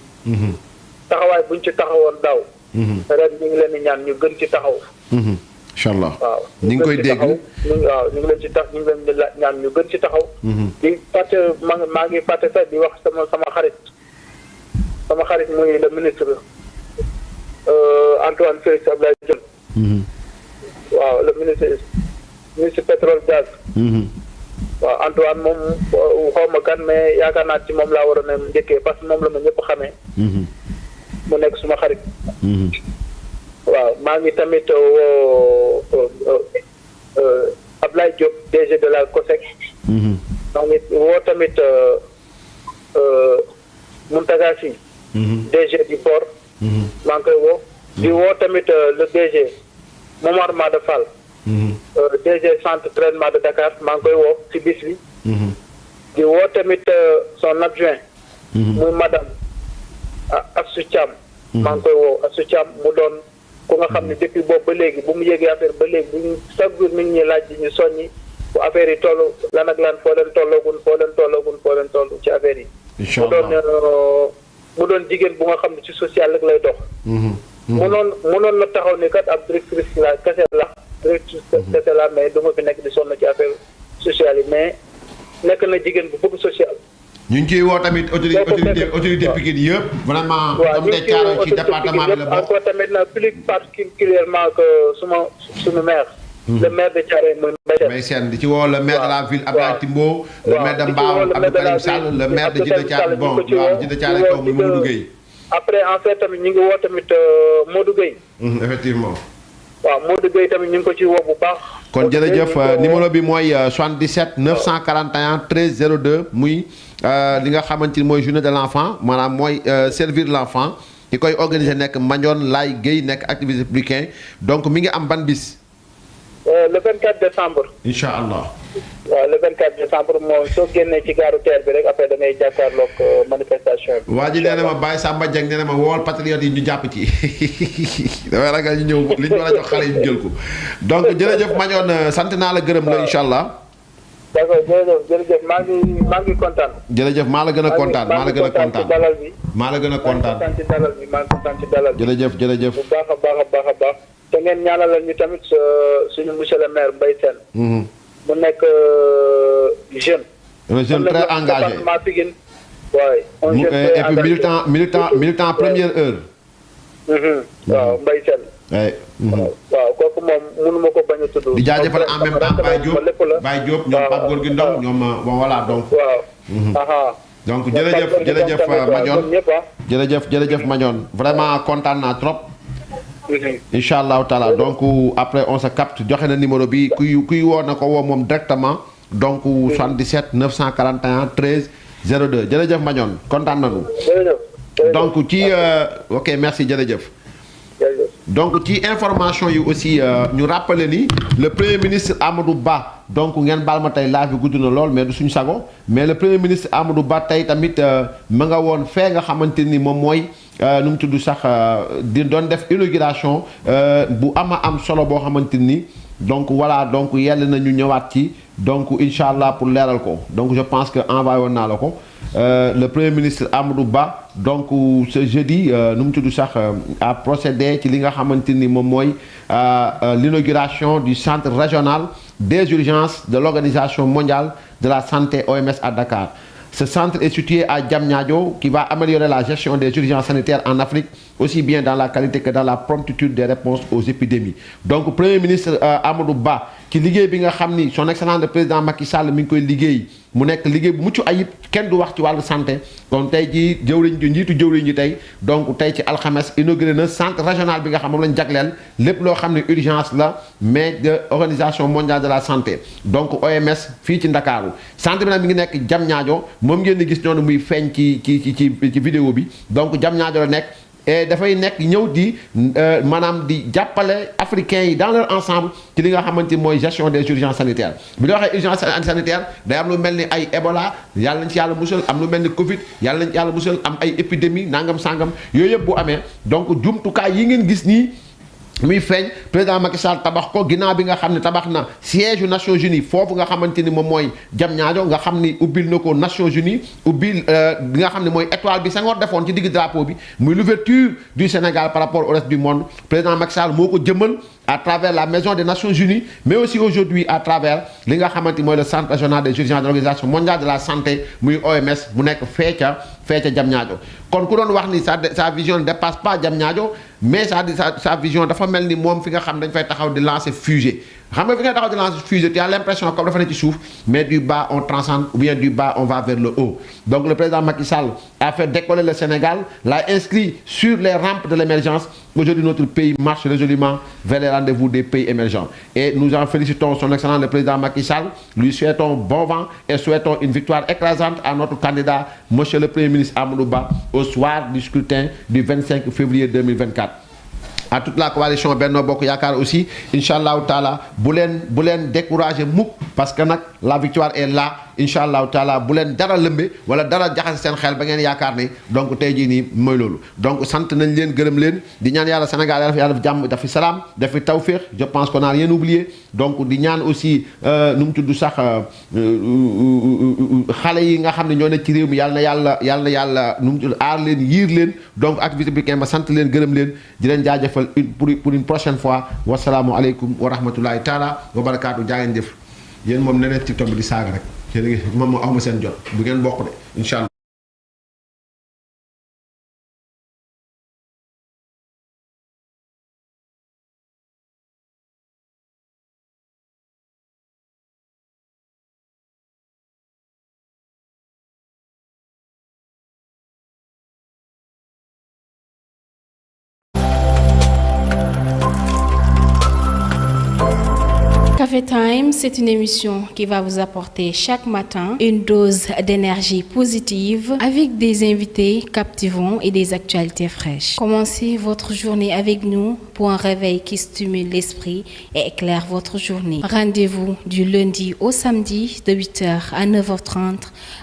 Speaker 10: taxawaay buñ ci taxawoon daaw. ren ñu ngi leen di ñaan ñu gën ci taxaw.
Speaker 1: incha allah
Speaker 10: waaw
Speaker 1: ñu ngi koy dégg.
Speaker 10: waaw ñu ngi leen ci ñu ngi leen di ñaan ñu gën ci taxaw. di fàtte maa ngi fàtte sax di wax sama xarit muy le ministre Antoine Félix Abdoulaye Diome. waaw le ministre pétrole gaz. waaw Antoine moom xaw ma kan mais yaakaar naa ci moom laa waroon a njëkkee parce que moom la ma ñëpp xamee. mu nekk suma xarit. waaw maa ngi tamit woo Ablaye Diop DG de la COSEC. maa ngi woo tamit Mountaga Sy. DG du port. maa ngi koy woo. di woo tamit le DG Momar Mada Fall. DG centre traitement de Dakar maa ngi koy woo ci bis bi. di woo tamit son adjoint. muy madame Assou Thiam. maa ngi koy woo Assou Thiam mu doon ku nga xam ne depuis boobu ba léegi bu mu yéegee affaire ba léegi bu ñu chaque jour mi ngi ñuy laaj di ñu soññi bu affaire yi toll lan ak lan foo leen toll ci affaire yi.
Speaker 1: incha allah
Speaker 10: mu doon jigéen bu nga xam ne ci social rek lay dox. mënoon na taxaw ni kat ab directrice la kese la. directrice la mais du ma fi nekk di sonn ci affaire sociale yi mais nekk na jigéen bu bëgg social.
Speaker 1: ñu ngi ciy woo tamit autorité Pikine yëpp. vraiment comme des Thiaroye ci département bi la bokk.
Speaker 10: encore tamit na plus particulièrement que suñu maire. le maire de Thiaroye muy
Speaker 1: Mbaye Sène di ci woo le maire de la ville Abdoulaye Timbo. le maire de Mbao Abdou Karim Sall le maire de Djiddah Thiaroye bon waaw Djiddah Thiaroye kaw muy Modou Gueye.
Speaker 10: après en fait tamit ñu ngi woo tamit Modou Gueye.
Speaker 1: effectivement.
Speaker 10: waaw Modou Gueye tamit ñu ngi ko ci woo bu baax.
Speaker 1: kon jërëjëf numéro bi mooy 77 941 13 02 muy li nga xamante ni mooy journée de l'enfant maanaam mooy servir l'enfant ki koy organiser nekk Mandione Laye Gueye nekk activité républicain donc mi ngi am ban bis.
Speaker 10: le 24 décembre.
Speaker 1: incha allah.
Speaker 10: waaw le 24 décembre moom soo génnee ci gaaru terre bi rek après da ngay jàkkaarloog manifestation bi.
Speaker 1: waa ji nee na ma Baye Samba Dieng nee na ma wool patriote yi ñu jàpp ci damay ragal ñu ñëw li ñu war a jox xale yi ñu jël ko donc jërëjëf Mandione sant naa la gërëm la incha allah.
Speaker 10: d'accord jërëjëf maa ngi kontaan.
Speaker 1: jërëjëf maa la gën a kontaan maa la gën a kontaan
Speaker 10: dalal bi.
Speaker 1: maa la gën a kontaan
Speaker 10: maa ngi kontaan ci dalal bi.
Speaker 1: jërëjëf.
Speaker 10: bu baax a baax. te ngeen ñaanalal ñu tamit suñu monsieur le maire Mbaye Sène. mu nekk jeune.
Speaker 1: un jeune très engagé
Speaker 10: waaye.
Speaker 1: et puis militant première heure.
Speaker 10: waaw Mbaye Sène. waaw kooku moom mënuma ko bañ a tudd.
Speaker 1: di jaajëfal en même temps Baye Diop ñoom Pape Gorgui Ndong ñoom bon voilà donc.
Speaker 10: waaw.
Speaker 1: donc jërëjëf Mandione jërëjëf Mandione vraiment kontaan naa trop. incha allahu taala donc après on se capte joxe na numéro bi kuy woo na ko woo moom directement donc 77 941 13 02 jërëjëf Mandione kontaan nañu. donc ci ok merci jërëjëf. donc ci information yi aussi ñu rappeler ni le premier ministre Amadou Ba donc ngeen baal ma tey live bi gudd na lool mais du suñu sago mais le premier ministre Amadou Ba tey tamit ma nga woon fee nga xamante ni moom mooy nu mu tudd sax di doon def inauguration bu am solo boo xamante ni donc voilà donc yell na ñu ñëwaat ci donc incha allah pour leeral ko donc je pense que envoyé woon naa la ko le premier ministre Amadou Ba donc ce jeudi nu mu tudd sax a procédé ci li nga xamante ni moom mooy l'inauguration du centre régional des urgences de l'Organisation mondiale de la santé OMS à Dakar. Ce centre est situé à Diamniadio qui va améliorer la gestion des urgences sanitaires en Afrique, aussi bien dans la qualité que dans la promptitude des réponses aux épidémies. Donc, Premier ministre Amadou Ba, qui liggéey bi nga xam ni son excellence le président Macky Sall mi ngi koy liggéey mu nekk liggéey bu mucc ayib kenn du wax ci wàllu santé kon tey jii jëwriñ ji njiitu jëwriñ ji tey donc tey ci alxames inauguré na centre régional bi nga xam moom lañ jagleel lépp loo xam ne urgence la mais de organisation mondiale de la santé donc OMS fii ci Ndakaaru centre bi nag mi ngi nekk Diamniadio moom ngeen di gis noonu muy feeñ ci vidéo bi donc Diamniadio la nekk et dafay nekk ñëw di maanaam di jàppale africains yi dans leur ensemble ci li nga xamante mooy gestion des urgences sanitaires bi la waxee urgence sanitaire day am lu mel ni ay Ebola yàlla nañ ci yàlla musal am lu mel ni Covid yàlla nañ ci yàlla musal am ay épidémie nangam sangam yooyu yëpp bu amee donc jumtukaay yi ngeen gis nii muy feeñ président Macky Sall tabax ko ginnaaw bi nga xam ne tabax na siège Nations Unies foofu nga xamante ni moom mooy Diamniadio nga xam ni ubbil na ko Nations Unies ubbil bi nga xam ne mooy étoile bi Senghor defoon ci digg drapeau bi muy l'ouverture du Sénégal par rapport au reste du monde président Macky Sall moo ko jëmmal à travers la maison des Nations Unies mais aussi aujourd'hui à travers li nga xamante mooy le centre régional des urgences de l'Organisation mondiale de la santé muy OMS mu nekk fee ca Diamniadio kon ku doon wax ni sa vision ne dépasse pas Diamniadio mais sa vision dafa mel ni moom fi nga xam dañ fay taxaw di lancer fusée xam nga fi nga taxaw di lancer fusée tu as l'impression comme dafa ne ci suuf mais du bas on transcende ou bien du bas on va vers le haut donc le président Macky Sall a fait décoller le Sénégal l'a inscrit sur les rampes de l'émergence. Aujourd'hui notre pays marche résolument vers les rendez-vous des pays émergents et nous en félicitons son excellence le président Macky Sall lui souhaitons bon vent et souhaitons une victoire écrasante à notre candidat monsieur le premier ministre Amadou Ba au soir du scrutin du 25 février 2024. À toute la coalition Benno Bokk Yaakaar aussi inchallahu taala bu leen décourager mukk parce que nag la victoire est là inchallahu taala bu leen dara lëmbe wala dara jaxase seen xel ba ngeen yaakaar ne donc tey jii nii mooy loolu donc sant nañ leen gërëm leen di ñaan yàlla Sénégal yàlla def jàmm daf fi salaam daf fi tawféex je pense qu'on n'a rien oublié donc di ñaan aussi nu mu tudd sax xale yi nga xam ne ñoo nekk ci réew mi yàlla na yàlla nu mu tudd aar leen yiir leen donc activité bi ma sant leen gërëm leen di leen jaajëfal pour une prochaine fois wasalaamu aleykum wa rahmatullahi taala wa barakaatu jaa ngeen jëf yéen moom neneen TikTok bi di saaga rek yéen moom moo awma seen jot bu ngeen bokk de incha allah.
Speaker 6: Café Time, c'est une émission qui va vous apporter chaque matin une dose d'énergie positive avec des invités captivants et des actualités fraîches. Commencez votre journée avec nous pour un réveil qui stimule l'esprit et éclaire votre journée. Rendez-vous du lundi au samedi de 8h à 9h30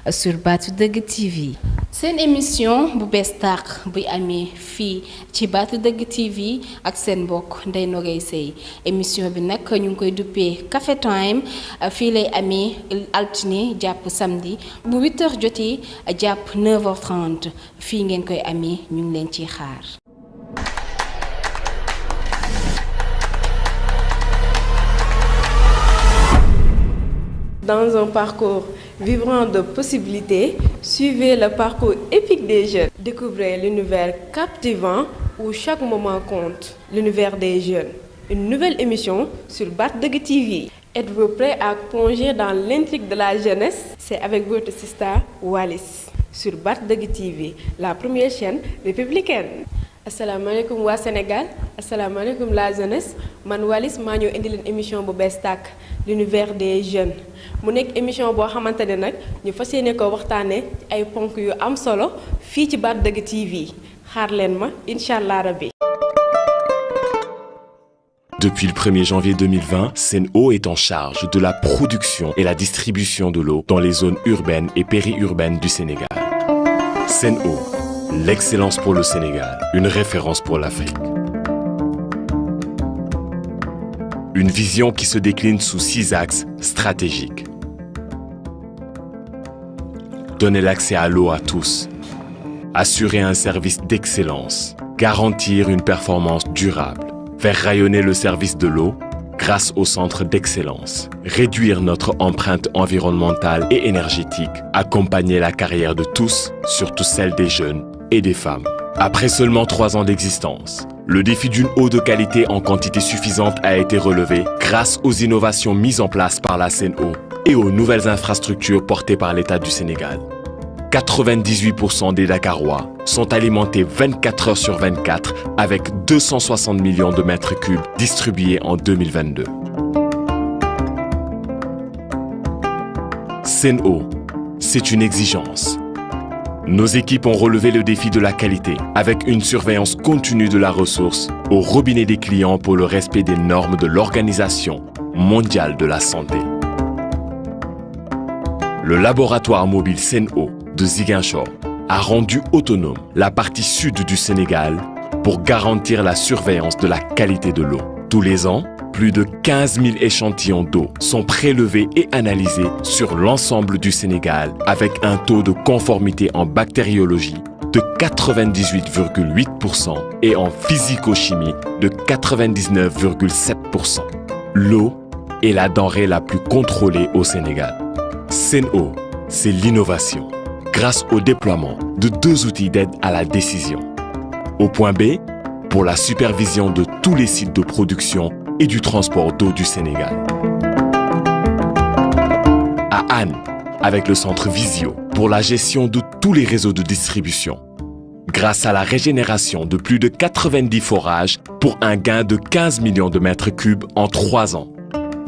Speaker 6: sur Baatu Dëgg TV. C'est une émission bu bees tàq buy amee fii ci Baatu Dëgg TV ak seen mbokk Ndeye Nogay Sey émission bi nag ñu ngi koy duppee Café Time fii lay amee altine jàpp samedi bu 8h jotee jàpp 9h30 fii ngeen koy amee ñu ngi leen ciy xaar.
Speaker 7: Dans un parcours vibrant de possibilités, suivez le parcours épique des jeunes. Découvrez l'univers captivant où chaque moment compte, l'univers des jeunes. Une nouvelle émission sur Baatu Dëgg TV. Êtes-vous prêt à plonger dans l'intrigue de la jeunesse? C'est avec votre sister Wallis sur Baatu Dëgg TV, la première chaîne républicaine. asalaamaaleykum waa Sénégal asalaamaaleykum la jeunesse man Wallis maa ñëw indi leen émission bu bees tàkk l'univers des jeunes mu nekk émission boo xamante ne nag ñu fas yéene ko waxtaanee ay ponk yu am solo fii ci Baatu Dëgg TV xaar leen ma incha allah rabbi.
Speaker 9: Depuis le 1er janvier 2020, Sen'Eau est en charge de la production et la distribution de l'eau dans les zones urbaines et périurbaines du Sénégal. Sen'Eau, l'excellence pour le Sénégal, une référence pour l'Afrique. Une vision qui se décline sous 6 axes stratégiques. Donner l'accès à l'eau à tous, assurer un service d'excellence, garantir une performance durable, faire rayonner le service de l'eau grâce au centre d'excellence, réduire notre empreinte environnementale et énergétique, accompagner la carrière de tous, surtout celle des jeunes et des femmes. Après seulement 3 ans d'existence, le défi d'une eau de qualité en quantité suffisante a été relevé grâce aux innovations mises en place par la Sen'Eau et aux nouvelles infrastructures portées par l'État du Sénégal. 98% des Dakarois sont alimentés 24 heures sur 24 avec 260 millions de mètres cubes distribués en 2022. Sen'Eau, c'est une exigence. Nos équipes ont relevé le défi de la qualité avec une surveillance continue de la ressource au robinet des clients pour le respect des normes de l'Organisation mondiale de la santé. Le laboratoire mobile Sen'Eau de Ziguinchor a rendu autonome la partie sud du Sénégal pour garantir la surveillance de la qualité de l'eau. Tous les ans, plus de 15 000 échantillons d'eau sont prélevés et analysés sur l'ensemble du Sénégal avec un taux de conformité en bactériologie de 98,8% et en physico-chimie de 99,7%. L'eau est la denrée la plus contrôlée au Sénégal. Sen'Eau, c'est l'innovation grâce au déploiement de 2 outils d'aide à la décision. Au point B, pour la supervision de tous les sites de production et du transport d'eau du Sénégal. À Anne, avec le centre Visio, pour la gestion de tous les réseaux de distribution. Grâce à la régénération de plus de 90 forages pour un gain de 15 millions de mètres cubes en 3 ans.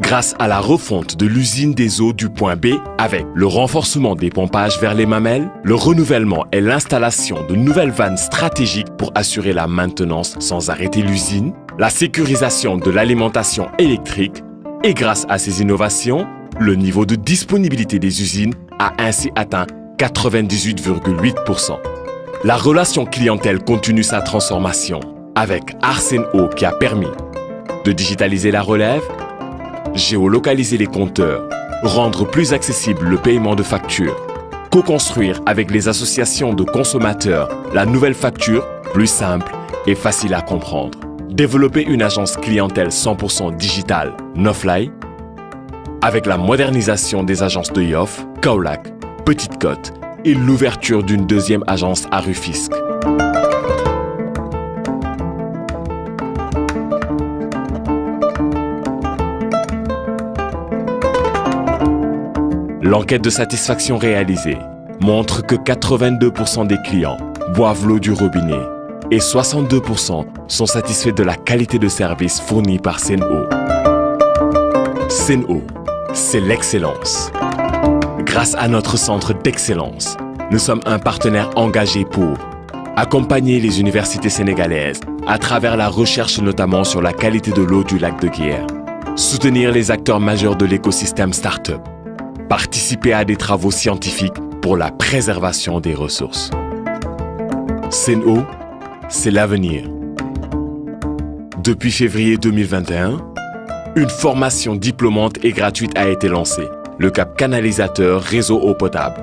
Speaker 9: Grâce à la refonte de l'usine des eaux du point B avec le renforcement des pompages vers les mamelles, le renouvellement et l'installation de nouvelles vannes stratégiques pour assurer la maintenance sans arrêter l'usine, la sécurisation de l'alimentation électrique et grâce à ces innovations, le niveau de disponibilité des usines a ainsi atteint 98,8%. La relation clientèle continue sa transformation avec Sen'Eau qui a permis de digitaliser la relève, géolocaliser les compteurs, rendre plus accessible le paiement de factures, co-construire avec les associations de consommateurs la nouvelle facture plus simple et facile à comprendre, développer une agence clientèle 100% digitale Nofly, avec la modernisation des agences de Yoff, Kaolack, Petite-Côte et l'ouverture d'une 2e agence à Rufisque. L'enquête de satisfaction réalisée montre que 82% des clients boivent l'eau du robinet et 62% sont satisfaits de la qualité de service fournie par Sen'Eau. Sen'Eau, c'est l'excellence. Grâce à notre centre d'excellence, nous sommes un partenaire engagé pour accompagner les universités sénégalaises à travers la recherche notamment sur la qualité de l'eau du lac de Guiers, soutenir les acteurs majeurs de l'écosystème start-up, participer à des travaux scientifiques pour la préservation des ressources. Sen'Eau, c'est l'avenir. Depuis février 2021, une formation diplômante et gratuite a été lancée, le Cap Canalisateur Réseau Eau Potable,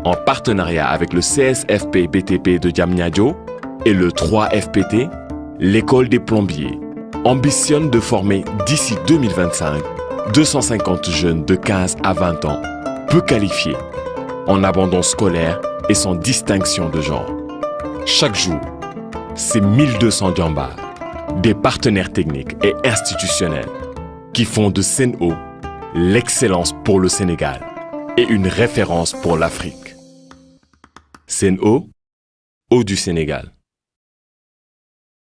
Speaker 9: en partenariat avec le CSFP BTP de Diamniadio et le 3FPT, l'école des plombiers, ambitionne de former d'ici 2025 250 jeunes de 15 à 20 ans, peu qualifiés, en abandon scolaire et sans distinction de genre. Chaque jour, c'est 1200 Diambars, des partenaires techniques et institutionnels, qui font de Sen'Eau l'excellence pour le Sénégal et une référence pour l'Afrique. Sen'Eau, eau du Sénégal.